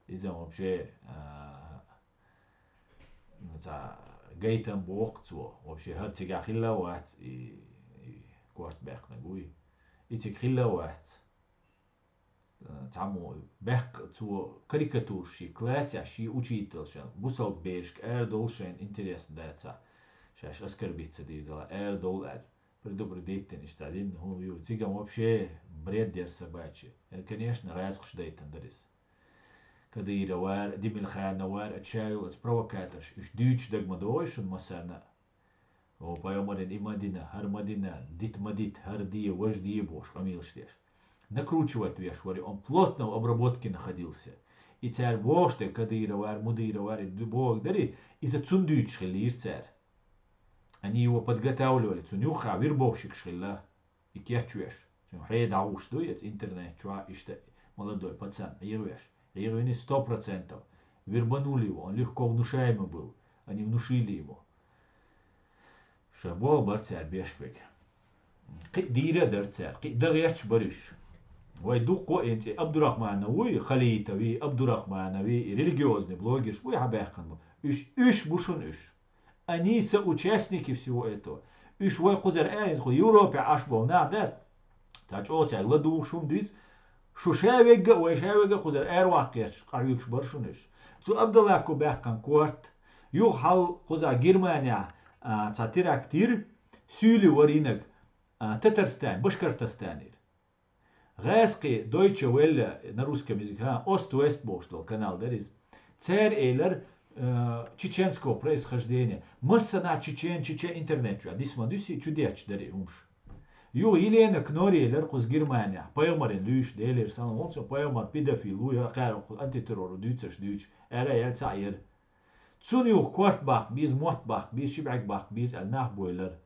Иза вообще, а, ну, цхьа гайтам боху цо. Вообще хӀара цигахь хилла а вац, и, и корта баьккхинарг вуй. И цига хилла а вац. Цхьаммо баьккха цо карикатураш шен классехь, шен учительша, бусалба берашка арадовла шайна интересно дацахь, шаьш оскорбиться дийр дала, арадовла аьлла, предупредить дина иштта дина, хӀун ю, цигахь вообще бред яра собачий. Э, конечно, гӀазкхаша дайтина дара иза. Кадыров вара, Демирханов вара, а чайол аса провокаторш, уьш дуьйцуш дага ма догӀий шуна массарна а. О, пайхамаран и ма дина, хӀара ма дина, дита ма дита, хӀара де, важа де бохуш, къамелаш деш. Накручивать веш вара, он плотно в обработке находился. И цара бохуш дерг, Кадыров вара, Мудиров вара, и ду-, бохург дарий, иза цунна дуьйцуш хиллийра цара. Они его подготавливали, цунна юххехь вербовщикаш хилла. И кечвеш. Цуьнан хье дӀагӀуш ду, яц интернет чохь иштта молодой пацан, эгӀвеш. ЭгӀвини сто процентов. Вербанули его, он легко внушаемый был. Они внушили ему. Ша болх бар цара беш берг. Кхин дийра а дара цара, кхин дагӀерча бара уьш. Вай дуккха а ин цӀе Абдурахманов вуй, Халитов вий, Абдурахманов вий, и религиозный блогерш буй хьабаьккхина бу. Уьш, уьш бу шуна уьш. Они соучастники всего этого. Уьш вай кхузара а, иза кху Европе Ӏаш болу нах дац. Цхьа чӀогӀа цаьрга ладугӀуш хӀума дуьйцу. Шу ша вегга а, вай ша вегга а кхузара араваккха гӀерташ, къахьоьгуш бара шуна уьш. Цу Абдаллахо баьккхина корта. Юха хьал кхузахь Германехь, а, цхьа теракт йира, суьйли вара йинарг, а, Татарстан, Башкортостанера. ГӀаьскхи Deutsche Welle на русском языке, а, Ост-Вест бохуш долу канал дара иза. Цара элира, э, чеченского происхождения. Массанхьа чечен, чечен интернет чохь. Дисма дуьси, чу детташ дара и хӀумаш. Юха Елена Кнори элира кхуза Германехь, пайхамарна луьйш, Делера салам хуьлда цунна, пайхамар педофил ву, я кхара кху антитеррор дуьйцуш дуьйцуш, аьлла, аьлла цхьаъ яра. Цунна юха корта баккха беза, мотт баккха беза, ши бӀаьрг баккха беза аьлла нах бойлара.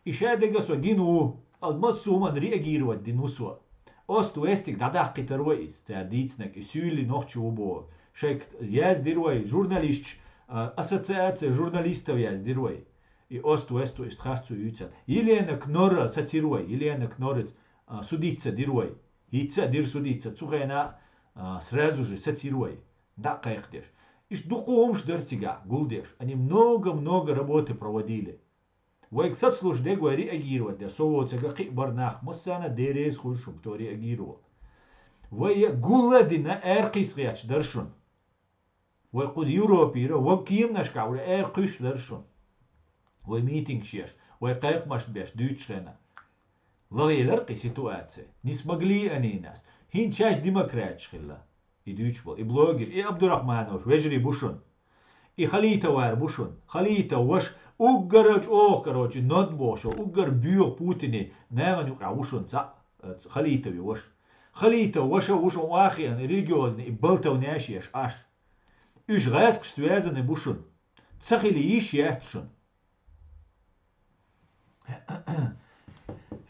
И шадерг а со гина ву, ткъа массо а хӀуманна реагировать дина ву со. Ост-Вестиг дӀадаккхийтар вай иза, цара дийцинарг, и суьйли нохчи ву боху. Шайга яздира вай, журналисташ, а, ассоциация журналистов яздира вай. И Ост-Весту иштта харцо юьйцура. Елена Кнорра сацира вай, Елена Кноррица, а, судиться дира вай. ХӀинца а дира судиться, цу хенахь, а, сразу же сацира вай. ДӀа а кхайкхадеш. Иштта дуккха хӀумаш дара цигахь гулдеш. Они много-много работы проводили. Вайга сацалуш дерг вай реагировать деш. Со воцург а кхин а бара нах, массарна а Дела реза хуьлда шуна, кто реагировал. Вай гул а дина, аьркхийса гӀерташ дара шуна. Вай кхуза Европера, вай кеманашкахь вара аьркхуьйсуш дара шуна. Вай митингаш еш, вай кхайкхамаш беш дуьйцучу хенахь. ЛагӀелира кхин ситуация. Не смогли они нас. ХӀинца шаьш демократаш хилла. И дуьйцуш болу, и блогерш, и Абдурахмановш, вежарий бу шуна. И Халитовар бу шуна. Халитов ваша уггар а чӀогӀа, короче, нод бохуш, уггар боьха Путине нахана юкъахь ву шуна цхьаъ, э, Халитове ваша. Халитов ваша ву шуна вахиан религиозный, и балтавнеш еш Ӏаш. Уьш гӀаьскхаш связаны бу шуна. Ца хила йиш яц шуна.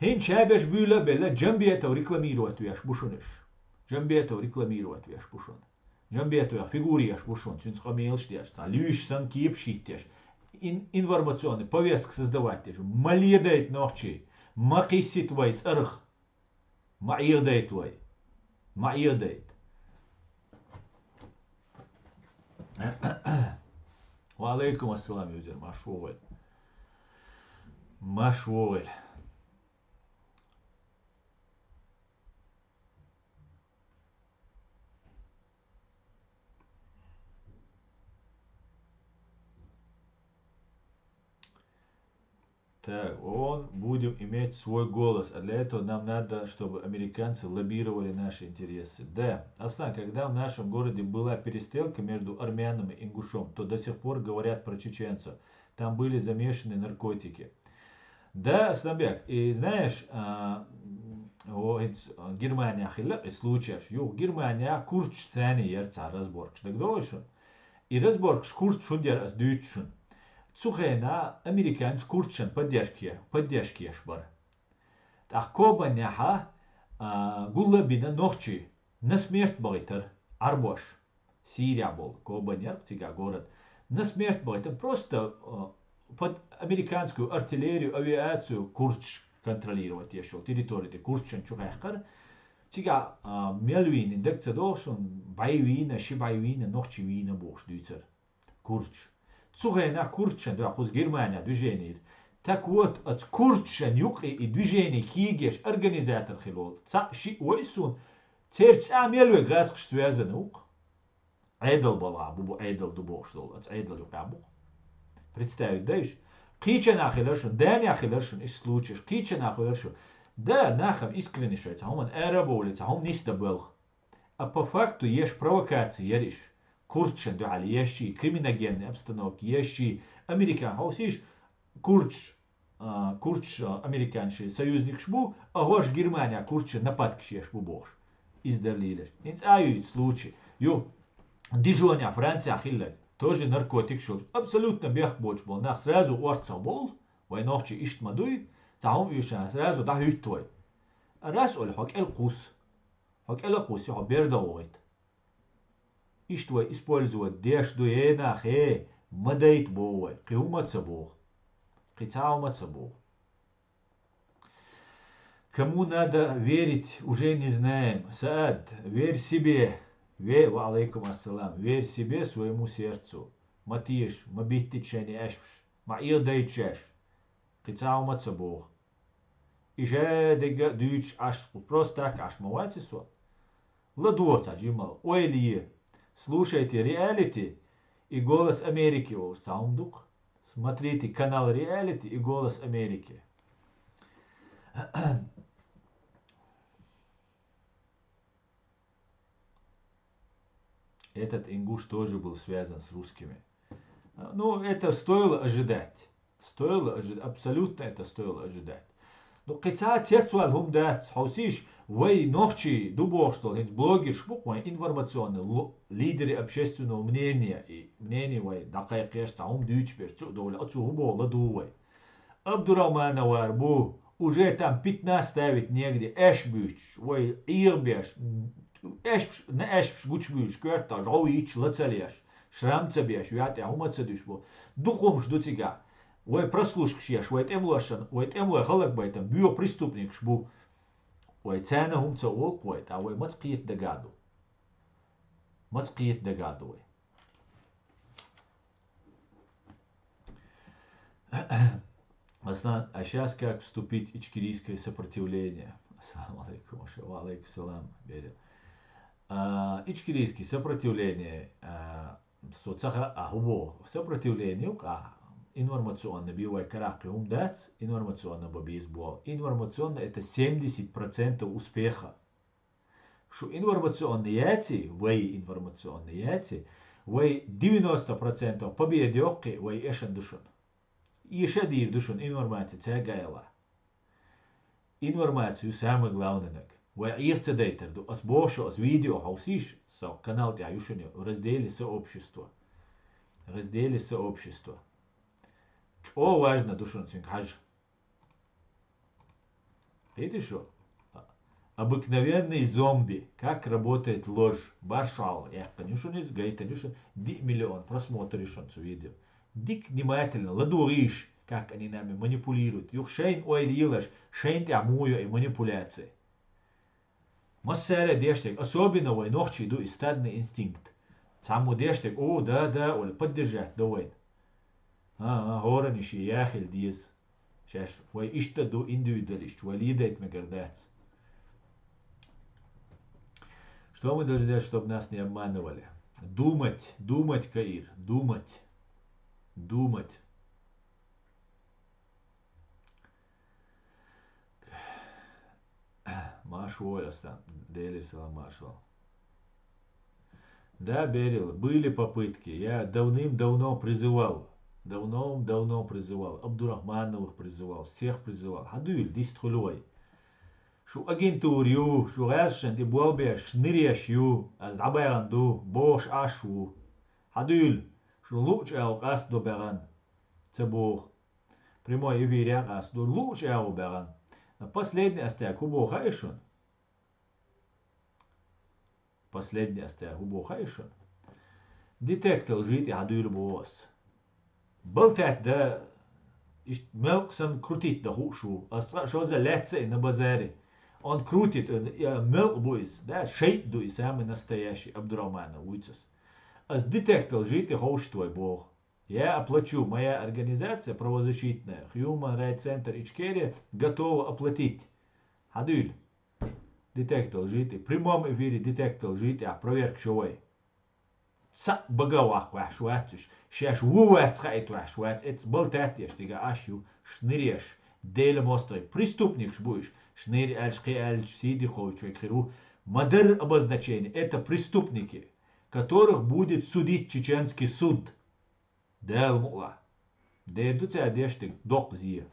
ХӀинца шаберш буьйла а белла, Джамбетов рекламировать веш бу шуна уьш. Джамбетов рекламировать веш бу шуна. Джамбетовех фигура еш бу шуна, цуьнца къамелаш деш, цхьа луьйш санна кепаш хӀиттеш. Ин-, информационный повестка создавать деш. Ма ледайта нохчий, ма кхиссита вай цӀарах. Ма Ӏедайта вай. Ма Ӏедайта. Ва алейкум ассалам, юзер, марш вогӀийла. Марш вогӀийла. Так, ООН будем иметь свой голос, а для этого нам надо, чтобы американцы лоббировали наши интересы. Да, Аслан, когда в нашем городе была перестрелка между армянами и ингушом, то до сих пор говорят про чеченцев. Там были замешаны наркотики. Да, Асланбек, и знаешь, а, м, о, хӀинца, а, Германия хилла и случаеш. Юха Германия курдаш царна яра цхьа разборкаш. ДагадогӀий шуна? И разборкаш курдаш хӀунда яра ас дуьйцу шуна? Цу хенахь американцаш курдашна поддержка е-, поддержка еш бара. ТӀаккха Кобанехьа, а, гулла а бина нохчий, на смерть бахийтар Ӏарбош. Сирия болу, Кобани яра цигахь город. На смерть бахийтар, просто, а, под американскую артиллерию, авиацию курдаш контролировать еш йолу территори тӀе курдашна чу хаьхкара. Цигахь, а, мел вийна, дага ца догӀу шуна, бӀе вийна, ши бӀе вийна, нохчий вийна бохуш дуьйцура. Курдаш. Цу хенахь курдашна дуьхьа кхуза Германия движение йира. Так вот, оцу курдашна юкъе и движение кегийш организатор хилла волу цхьаъ шиъ вай суна, церан цӀа мел вай гӀаскхаш связаны ву-кх. Ӏедал балахь бу, бу Ӏедал ду бохуш долу, оцу Ӏедал юкъахь бу-кх. Представить дайша? Кхечанхьа хилар шуна, Данехь хилар шуна, иштта случаеш, кхечанхьа хилар шуна. Да, нахам искренне шайн цхьа хӀуманна ара а бовлий, цхьа хӀума нисдан боьлху. А по факту еш провокаци яра иш. Курдашна дуьхьал ешчий, криминогенная обстановка ешчий, Американ хьовсийша, курдаш, а, курдаш, а, американчий союзникаш бу, а хӀорш Германия курдашна нападкаш еш бу бохуш. Иза дара лелаш. ХӀинца а ю и случай. Ю, Дижонехь, Францехь хилларг, тоже наркотикаш йолуш, абсолютно бехк боцуш болу нах сразу орцах бовлу, вай нохчий иштта ма дуй, цхьа хӀума уьйшана сразу дӀахӀуьтту вай. Рас олу хьо кӀел кхус. Хьо кӀел а кхуссий, хьо бер дан вогӀийта. Иштта вай использовать деш ду, э, нах, э, Ма дайта боху вай, кхин хӀума ца боху. Кхин цхьа хӀума ца боху. Кому надо верить, уже не знаем. Саад, верь себе. Ве-, ва алейкум ассалам. Верь себе, своему сердцу. Ма теша, ма биттича шайна аьшпаш. Ма Ӏехадайта шаьш. Кхин цхьа хӀума ца боху. И шадерг а дуьйцуш Ӏаш, просто так Ӏаш ма вац со. ЛадогӀа цхьа жимма, ойла е. Слушайте реалити и Голос Америки олуш цхьа хӀума ду-кх. Смотрите канал реалити и Голос Америки. Этот ингуш тоже был связан с русскими. А, ну, это стоило ожидать. Стоило ожи-, абсолютно это стоило ожидать. Ну, кхин цхьа цецваьлла хӀума дац, хьовсийша, вай нохчий ду бохуш долу, хӀинца блогерш бу-кх вайн информационный лу-, лидеры общественного мнения, и мнение вай дӀакхайкхеш, цхьа хӀума дуьйцуш берш чу а довлий, оцу хӀун боху ладугӀу вай. Абдурахмановар бу, уже там пятна ставить негде, аьшпаш буьйцуш, вай Ӏехабеш, аьшпаш, на аьшпаш гучубуьйлуш, коьртах жӀов йитча ла ца леш, шрам ца беш, ваьӀ тӀехь хӀума ца дуьсуш бу. Дукха хӀумаш ду цигахь. Вай прослушкаш еш, вай тӀемалошна, вай тӀемалой хӀаллакбайтан боьха преступникаш бу. Вай царна хӀума ца олу-кх вай, ткъа вай маца кхета дагахь ду? Маца кхета дагахь ду вай? Аслан, а щас как вступить в ичкерийское сопротивление? Ассаламу алейкум, Аша. Ва алейкум салам, Берил. А, ичкерийский сопротивление, а, со ца ха-, а, хӀун боху? Сопротивление юкъа информационно бен вай карахь кхин хӀума дац, информационно бан беза болу. Информационно — это семьдесят процентов успеха. Шу информационно яций, вай информационно яций, вай девяносто процентов победа йоккхий, вай эшна ду шуна. Эша дийр ду шуна информаци цаьрга а яла. Информацию самое главное наг. Вай Ӏеха ца дайтар ду. Ас боху шо, ас видео хьовсийша, со канал тӀехь ю шуна, в разделе сообщество. В разделе сообщество. ЧӀогӀа важно ду шуна цуьнга хьажа. Видишь, обыкновенный зомби, как работает ложь. Баршал, яьккхина ю шуна иза, гайтина ю шуна, диъ миллион просмотр ю шуна цу видео. Дика внимательно ладогӀийша, как они нами манипулируют. Юха шайна ойла елаш, шайна тӀехь муха йо и манипуляция. Массара а деш дерг, особенно вай нохчий ду и стадный инстинкт. Цхьаммо деш дерг, о, да, да, олий, поддержать до вайна. А, а, хӀоранна шен яхила деза. Шаьш вай иштта ду индивидуалист, вай ледайта мегар дац. Что мы должны делать, чтобы нас не обманывали? Думать, думать, Каир, думать, думать. Марш вой, Аслан. Делер салам, марш вой. Да, Берил, были попытки. Я давным-давно призывал. Давно-давно призывал. Абдурахмановых призывал. Всех призывал. Хьадуьйла, дистхуьлу вай. Шу агентура ю, шу гӀазкхашна тӀе болх беш, шныреш ю, ас дӀабаьгӀна ду, бохуш Ӏаш ву. Хьадуьйла, шу луучу агӀор къастадо баьгӀна. Ца боху. Прямой эфирехь а къастадо, луучу агӀор баьгӀна. Последний ас цаьрга хӀун боху хаьий шуна? Последний ас цаьрга хӀун боху хаьий шуна? Детектор лжи тӀе хьадуьйла боху ас. Балтаьтта дан, иштта мелкъа санна крутить дан хууш ву. Ас цкъа а шозза лаьцна а на базаре. Он крутит, он, я, мелкъа бу иза. Да, шайтӀа ду и самый настоящий Абдурахманов вуьйцу ас. Ас детектор лжи тӀе ховшийта вай боху. Я оплачу, моя организация правозащитная, Human Rights Center Ичкерия, готова оплатить. Хьадуьйла. Детектор лжи тӀе. В прямом эфире детектор лжи тӀехь проверка шо вай. Цхьаъ бага ваккха ваьхьаш вац уьш. Шаьш ву вац хаийта ваьхьаш вац. Эцца балтаьтта еш дигахь Ӏаш ю. Шныреш. Делан мостагӀий. Преступникаш бу уьш. Шныр аьлча, кхин аьлча, сий дихкхочуш верг хир ву. Ма-дарра обозначение. Это преступники, которых будет судить чеченский суд. Дала мукъалахь. Дера ду цара деш дерг доккха зе.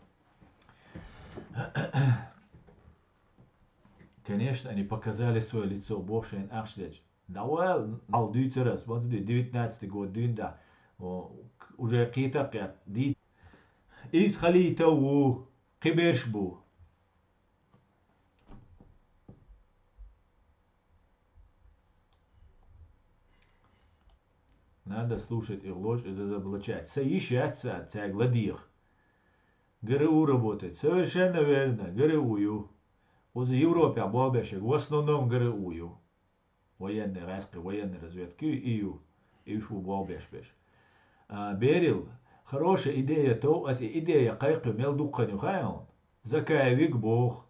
Конечно, они показали своё лицо, боху шайна ахча дечу. Да вал, ал дуьйцура ас, ма ца дуьйцу, девятнадцатый год дуьйна да. О, к-, уже кхета а кхетта. Ди-, иза халийта ву, кхиберш бу. надо слушать их ложь и разоблачать. Са йиш яц са цаьрга ладийгӀа. ГРУ работает. Совершенно верно. ГРУ ю. Кхуза Европехь болх беш ерг в основном ГРУ ю. Военный, гӀаьскхи военный разведка ю, и ю. И уьш бу болх беш берш. А, Берил, хорошая идея тов, ас и идея кхайкхо мел дукха хан ю хаьий хьуна? Закаевиг боху,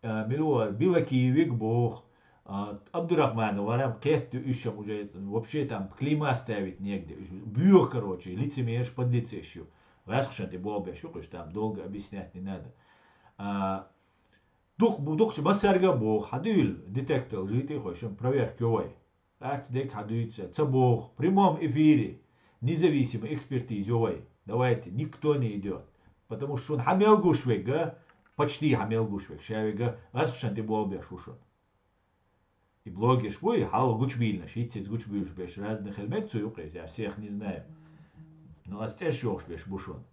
а, мила вара, Билакиевиг боху, а, Абдурахманов вара-м кхетта ю, уьш-м уже вообще там клейма ставить негде. Уьш боьха, короче, лицемераш, подлецаш ю. ГӀаьскхашна тӀе болх беш ю-кх уьш, там долго объяснять не надо. А, дукха бу, дукхачу массаьрга а боху, хьадуьйла детектор лжи тӀе а хой, шун проверка йо вай. Харц дерг хьадуьйцу, ца боху, в прямом эфире, независимая экспертиза йо вай. Давайте, никто не идёт. Потому что шуна хьан мел гуш верг, почти хьан мел гуш верг, ша верг, гӀаьскхашна тӀе болх беш ву шуна. И блогерш буй, хьалха гучубийланаш, хӀинццалц гучубуьйлуш берш, разный хила мега цу юкъе, я всех не знаю. Но ас цӀераш йохуш берш бу шуна.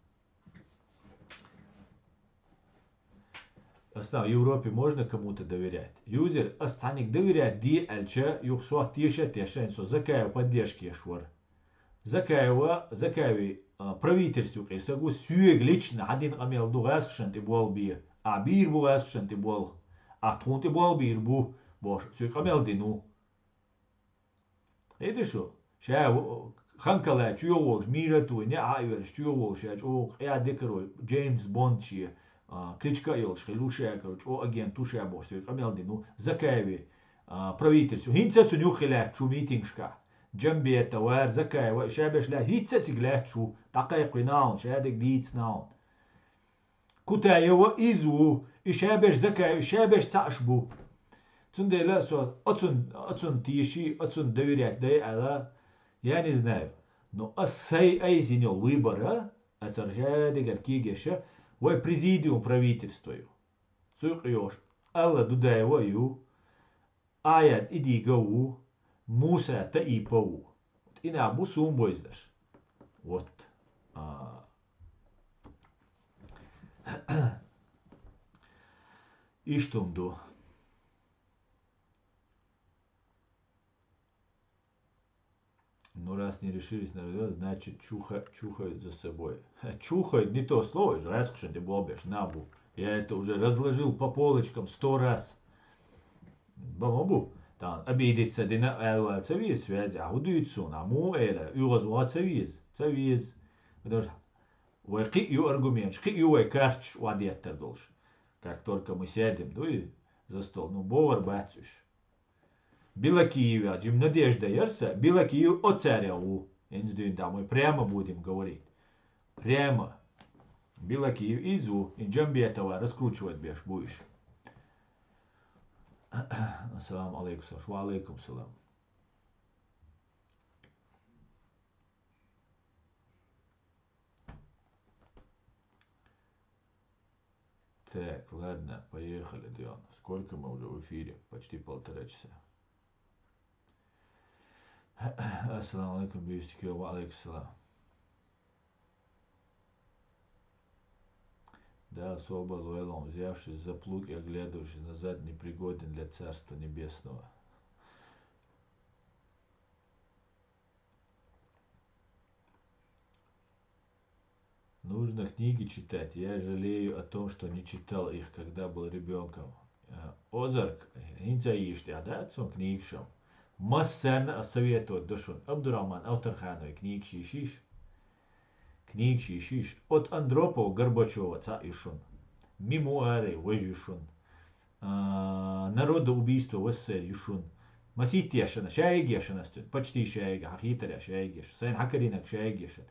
Ас там, в Европе можно кому-то доверять? Юзер, ас цхьанниг доверять де аьлча, юха сох теша а тешна, со Закаев поддержка еш вара. Закаева, Закаеви, а, правительстве юкъе саг ву, соьга лично хьан дина къамел ду гӀаьскхашна тӀе болх бе. Ахь бийр бу гӀаьскхашна тӀе болх. Ахь тхуна тӀе болх бийр бу, бохуш, соьга къамел дина ву. Хьеда шу? Ша в-, Ханкалай чу йогӀу волуш, Мира ту, неӀ а йоьллуш чу йогӀу волуш, ша чӀогӀа къа декаро, Джеймс Бонд шен, а, кличка а йолуш хилла ву ша, кара, чӀогӀа агент ву ша бохуш, соьга къамел дина ву. Закаеви, а, правительство. ХӀинца а цунна юххе лаьтташ ву митингашкахь. Джамбетова, Закаева, ша берш лаьтта, хӀинца а цига лаьтташ ву, дӀакхайкхина а хьуна, ша дерг дийцина а хьуна. Кутаева иза ву, и ша берш Закаев, и ша берш цхьаъ аш бу. Цундела со оцун, оцун теший, оцун доверять дай аьлла, я не знаю. Но ас сайн айзина йолу выбор а, аса ша дегара кегеша, вай президиум правительства ю. Цу юкъа йолуш Алла Дудаева а ю, Аяд Идига ву, Муса Таипа ву. ТӀинах бу суна бойзанаш. Вот. А. Иштта хӀума ду. Ну, раз не решились на развод, значит, чуха-, чухают за собой. Чухают, не то слово, же гӀаьскхашна тӀе болх беш нах бу. Я это уже разложил по полочкам сто раз. Бан ма бу. Тахана обидеться дина аьлла ца веза связи, ахьа хӀун дуьйцу суна, ахьа муха эр, оьгӀазвахар ца веза, ца веза. Потому что вай кхин а ю аргументаш, кхин а ю вай карташ охьадеттар долуш. Как только мы сядем, дуй, за стол, ну, богӀур бац уьш. Билакиев, жима Надежда яра сан, Билакиев оцарех ву. ХӀинца дуьйна тӀехь мы прямо будем говорить. Прямо. Билакиев иза ву, и Джамбетова раскручивать беш бу уьш. Ассаламу алейкум, Саш. Ва алейкум салам. Так, ладно, поехали, Диана. Сколько мы уже в эфире? Почти полтора часа. Ассаламу алейкум, бюстики, ва алейкум салам. Да, собар лойлон, взявшись за плуг и оглядывающийся назад, непригоден для Царства Небесного. Нужно книги читать. Я жалею о том, что не читал их, когда был ребёнком. Э, озарг, хӀинца а йийша тӀехь дац цунна книгашам. Массарна а советовать до шуна. Абдурахман Автархановой книгаш йийшийша. Книгаш йийшийша. От Андропова, Горбачева цхьаъ ю шуна. Мемуары важа ю шуна. А, народоубийство в СССР ю шуна. Масийтта ешана, ша йига ешана ас цуьнан. Почти ша йига, хьан хийтарехь ша йига ешана. Сайна хьан карийнарг ша йига ешана.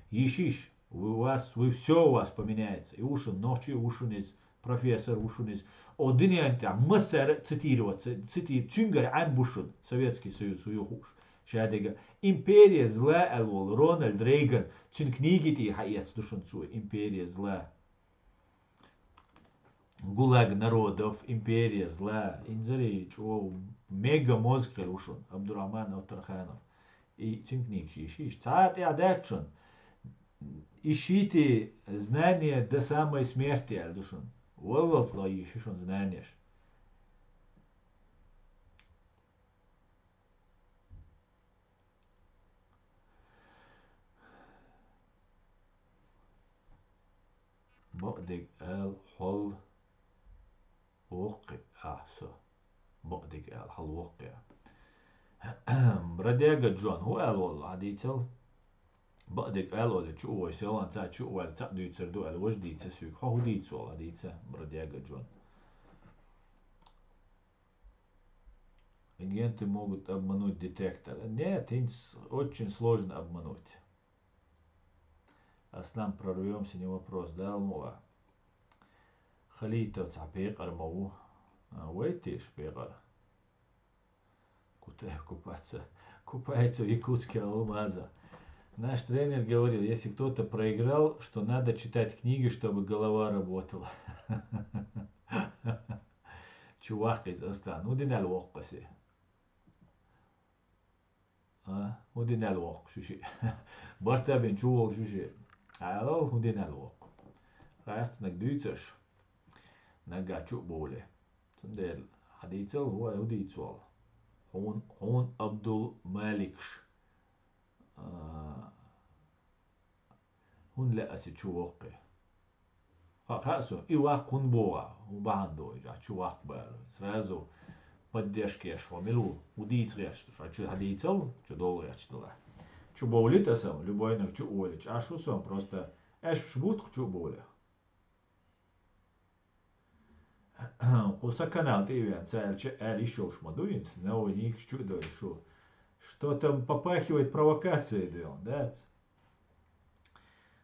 Йийшийша. Вы, у вас, вы, всё у вас поменяется. И ву шуна нохчи, ву шуна иза, профессор ву шуна иза. О, дуьнен тӀехь массара а цитироваться, цити-, цуьнгара Ӏем бу шуна. Советский Союз, хӀун ю хууш. Ша дерг империя зла аьлла волу Рональд Рейган, цуьнан книги тӀера хьаэцна ду шуна цо, империя зла. ГУЛАГ народов, империя зла, инзаре чӀогӀа мега мозг хилла ву шуна, Абдурахман Автарханов. И цуьнан книгаш йийшийша. Цхьа а тӀехь дац шуна. Ищите знания до самой смерти, аьлла ду шуна. Валлалц ло йийша шуна знанеш. Бакъдерг аьлла хьал воккхи ахь со. Бакъдерг аьлла хьал воккхи. Бродяга Джон, хӀун аьлла волла, хьадийцал? Бакъдерг аьлла волла, чу а вой, селан ца чу а ваьлла, цхьаъ дуьйцур ду аьлла, важа дийца соьга. Хьо хӀун дийца волла, хьадийца, бродяга Джон? Агенты могут обмануть детектор. Нет, им с- очень сложно обмануть. Аслан, прорвёмся, не вопрос. Дала муа. Халитов цхьа пекъар ма ву. А, вай теш пекъар. Кута-, купаться. Купается в Якутске алмаза. Наш тренер говорил, если кто-то проиграл, что надо читать книги, чтобы голова работала. Чувак из Астан. Ну, динал воккъаси. А, хӀун динал воккху шу шиъ? Барта бен чу вогӀу шу шиъ. Хьалал хӀун динал воккху? Харцнаг дуьйцаш, нагахь чу а бовле. Цундела хьадийцал, хӀу, хӀу дийцвал? Хьун, хьун Абдул Маликш. А, хӀун лаьа аса чу воккхе? Ха-, хаьа со, и ваккха хӀун богӀа, хӀун бахьана до, и чу ваккха бара. Сразу поддержка еш хьо мила ву, хӀу дийца гӀерташ, ша чу хьадийцал, чу долу гӀерташ дала. Чу бовлит аса, любойнаг чу а волича, Ӏаш ву со, просто аьшпаш бутт-кх чу а бовле. Кху сан канал тӀе а веана, ца аьлча, аьлла йиш йолуш ма ду хӀинца, новый никаш чу а дойла шу. Что-то попахивает провокацией, дуьйна, дац?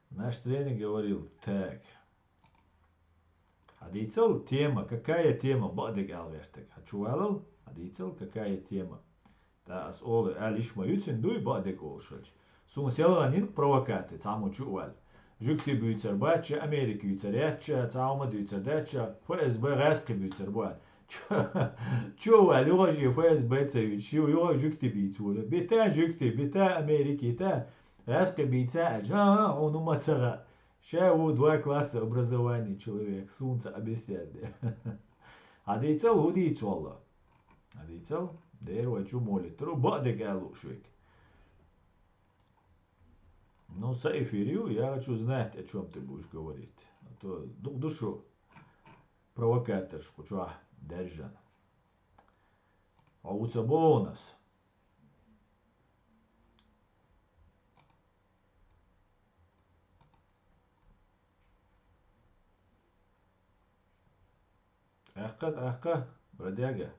Наш тренер говорил так. Хьадийцал тема, какая тема, бакъдерг аьлла гӀертарг. Хьан чу валал, хьадийцал, какая тема. ТӀаккха ас олу, аьлла йиш ма ю цуьнан, дуй, бакъдерг олуш хилча. Суна селгӀанийн провокаци, цхьаммо чу а ваьлла. Жуьгти буьйцур бац, Америка юьйцур яц, цхьа хӀума дуьйцур дац, ФСБ гӀаьскхи буьйцур бу аьлла. Чу, чу а ваьлла, юха а шен ФСБ ца юьйцуш, ю-, юха а жуьгти бийца вуьйла. Бита жуьгти, бита Америка, бита гӀаьскхи бийца аьлча, а, а, хьуна ма ца гӀа. Ша ву два класса образования человек, суна ца объясняй де. Хьадийцал, хӀу дийца валла? Хьадийцал, дера вай чу молиттару, бакъдерг аьлла лууш вайга. Ну, са эфир ю, я хочу знать, о чём ты будешь говорить. А то дукха ду шу провокаторш кху чохь даьржина. Хьо ву ца боху ас? ТӀаккха, тӀаккха, бродяга,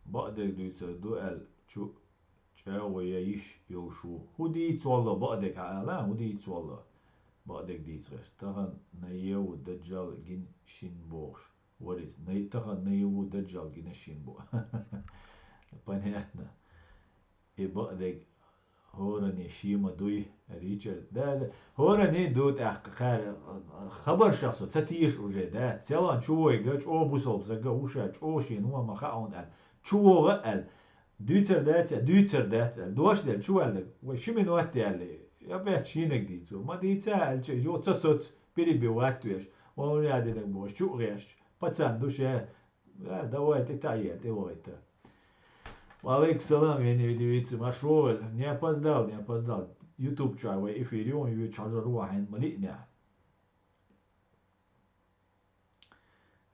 бакъдерг дуьйцур ду аьлла чу чӀагӀо ян йиш йолуш ву. ХӀун дийца валла бакъдерг хьан ала, хӀун дийца валла? Бакъдерг дийца гӀерта. Тахана наяву даджал гина шин бохуш. Варис, най-, тахана наяву даджал гина шин бо. Понятно. И бакъдерг хӀоранне шен ма дуй, Ричард. Да, да. ХӀоранне ду тӀаккха кхара, хабаршах со ца теша уже, да. Селан чу вайга, чӀо бусалба сага, уша чӀо шен хӀума ма хаьа хьуна аьлла. Чу вогӀа аьлла. Дуьйцар дац а, дуьйцар дац аьлла. Дош делла, чу ваьлларг, вай ши минот яьлла. Я баьчча шийнаг дийцо. Ма дийца аьлча, йо ца соц, перебивать веш. Вон я динаг бохуш, чу а гӀерташ. Пацан ду ше. Да, давай, тӀе таӀе, тӀе вахийта. Ва алейкум салам, я не удивиться. Марш вогӀийла. Не опоздал, не опоздал. YouTube чохь вай эфир ю, ю чхьожур ву хьайна ма лиънехь.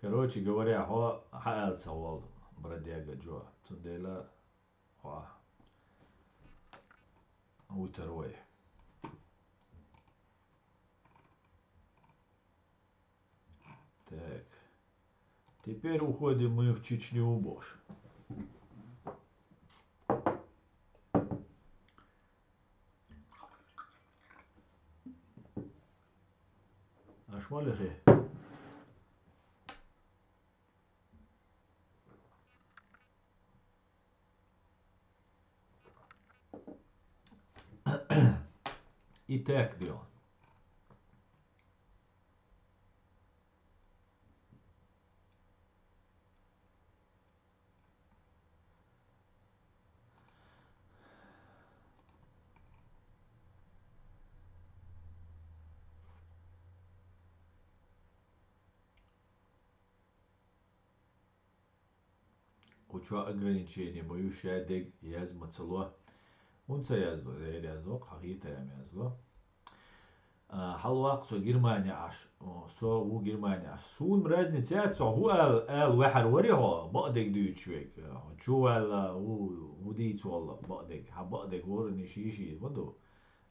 Короче говоря, хьо хьаала ца волу, бродяга Джо. Цундела хьо вуьтур вай. Так. Теперь уходим мы в Чечню, бохуш. Аш ма лехи. И так дело. Кху чохь ограничение ма ю, ша дерг язма ца ло. ХӀунда ца яздо? Дера яздо, хьан хетарехь язло. А, хьалваккха со Германия Ӏаш, о, со ву Германия Ӏаш. Суна разница яц, со хӀу ала, ала ваьхьар вари хьо, бакъдерг дуьйцуш вег. Хьо чу ваьлла, хӀу, хӀу дийца волла, бакъдерг. Хьа бакъдерг хӀоранна ший-ший ма ду.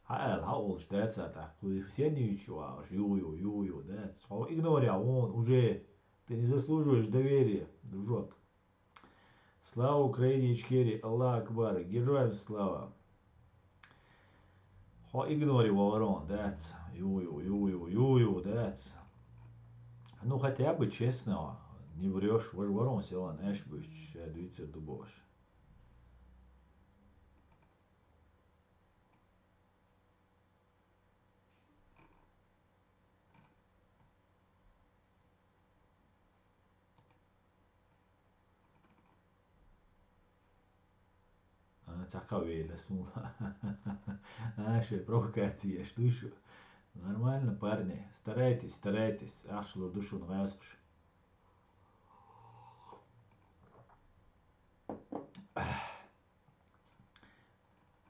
Хьа ала, хьа олуш дац а тӀаккха, кху сен юьйцуш вагӀаш, ю, ю, ю, ю, дац. Хьо игноря вон, уже ты не заслуживаешь доверия, дружок. Слава Украине, Ичкерии, Аллах Акбар, героям слава! Хьо игнори валарон, дац. Ю, ю, ю, ю, ю, ю, дац. Ну, хотя бы честно, не врёшь, вож варон селан, эш буьйцуш, ша дуьйцур ду бохуш. А, цхьа кхавелла суна. А, шайн провокаци еш ду шу. Нормально, парни. Старайтесь, старайтесь. Ахча лур ду шуна гӀаьскхаш.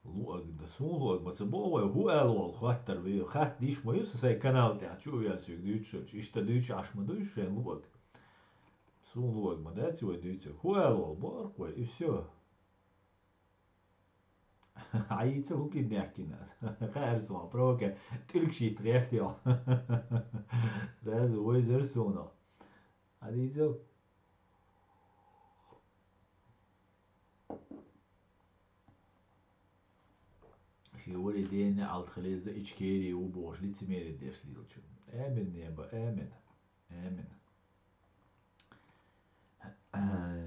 Луъаг, да суна луъаг ма ца боху вай, хӀу аьлла волу хоттар ве, хатта диш ма ю сан сайн канал тӀехь, чу а веана соьга дуьйцуш, иштта дуьйцуш Ӏаш ма дуй шайн луъаг. Суна луъаг ма дац вай дуьйцург. ХӀу аьлла волу бохург вай, и всё. Хьаийца хӀу киднехкина ас. Хаьара суна, провока, тӀуьргаш йитта гӀертайо. Сразу вайзара суна. Хьадийцал. Шен вари дена алт хилеза Ичкери ву бохуш лицемерие деш лелачун. Амин, небо, амин. Амин.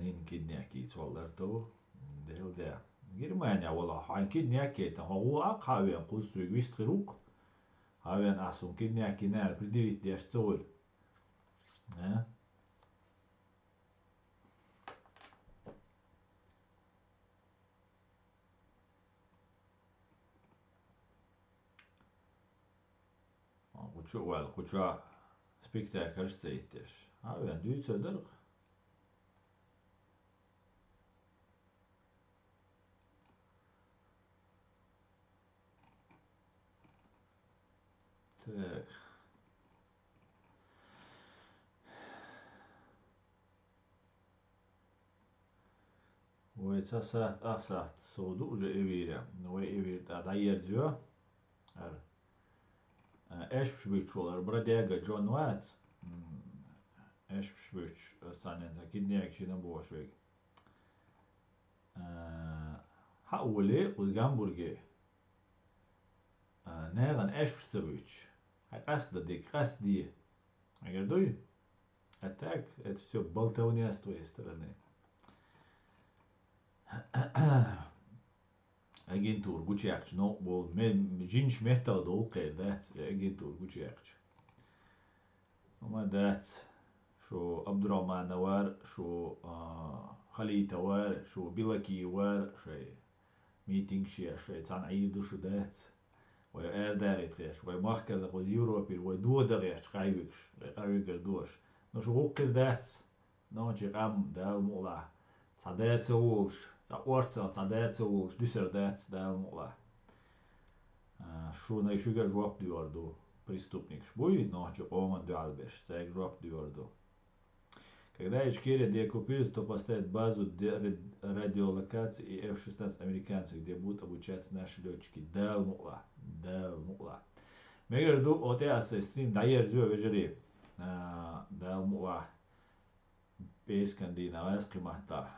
Ин киднехкийца валлар тов. Дел да. Германия вала, хьайн киднехкейта, хьо гӀу а хьавен, кхуззуьйга вист хир ву-кх. Хьавен, ахь сун киднехкина аьлла, предъявить деш ца волу. А? Кху чу а ваьлла, кху чохь спектакльш ца йиттеш. Хьа а вен, дуьйцур дара-кх. Так. Вай цхьа сахьт, ах сахьт сов ду уже эвирехь. Вай эвир тӀа дӀаерзайо. Ара. Э, эшпаш буьйцуш волу ара бродяга Джон вац. М, эшпаш буьйцуш, аса цхьаннен ца киднега шина бохуш вега. Э, хьа а воле, кхуза Гамбурге. Э, нагӀана эшпаш ца буьйцуш. Хьай къаста дерг къаста де. Мегар дуй? А так, это всё болтовня с твоей стороны. Агентура гучуяьккхича новкъа болу, ме-, жинаш меттах долу кхера дац, агентура гучуяьккхича. Ма дац, шу Абдурахмана вара, шу, а, Халита вара, шу Билаки вара, шай митингаш еш, шай цхьаьна Ӏийр ду шу дац. Вай арадагӀийта хеш, вай махкара дакъаза Европера, вай дуда гӀерташ къайвигаш, вай къайвигар дош. Ну шу гӀуккхир дац. Нохчий къам, Дала мукъалахь, цхьа да ца волуш, цхьа орцах цхьа да ца волуш дуьсур дац, Дала мукъалахь. А, шуна шуьга жоп доьхур ду. Преступникаш буй, нохчий къоман дуьхьал беш, цаьрга жоп доьхур ду. Когда Ичкерия деоккупируется, то поставят базу де-, ре-, радиолокации и F шестнадцать американцев, где будут обучаться наши лётчики. Дала мукъалахь, Дала мукъалахь. Мегар ду, оте аса стрим дӀаерзайо, вежарий. А, Дала мукъалахь. ПӀераскан дийнахь гӀаьскхи маттахь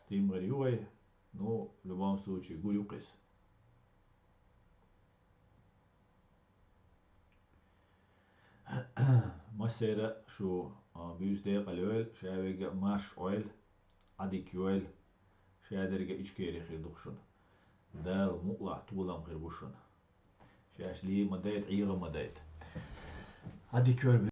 стрим гӀир ю вай. Ну, в любом случае, гур ю кхиз. Массеран а шу, а, буьйса декъала йойла, ша верг а марша Ӏойла, Ӏадика йойла, ша дерг а Ичкери хир ду-кх шуна. Дала мукъалахь толам хир бу шуна. Шаьш лийр ма дайта, Ӏийр ма дайта. Ӏадика йойла,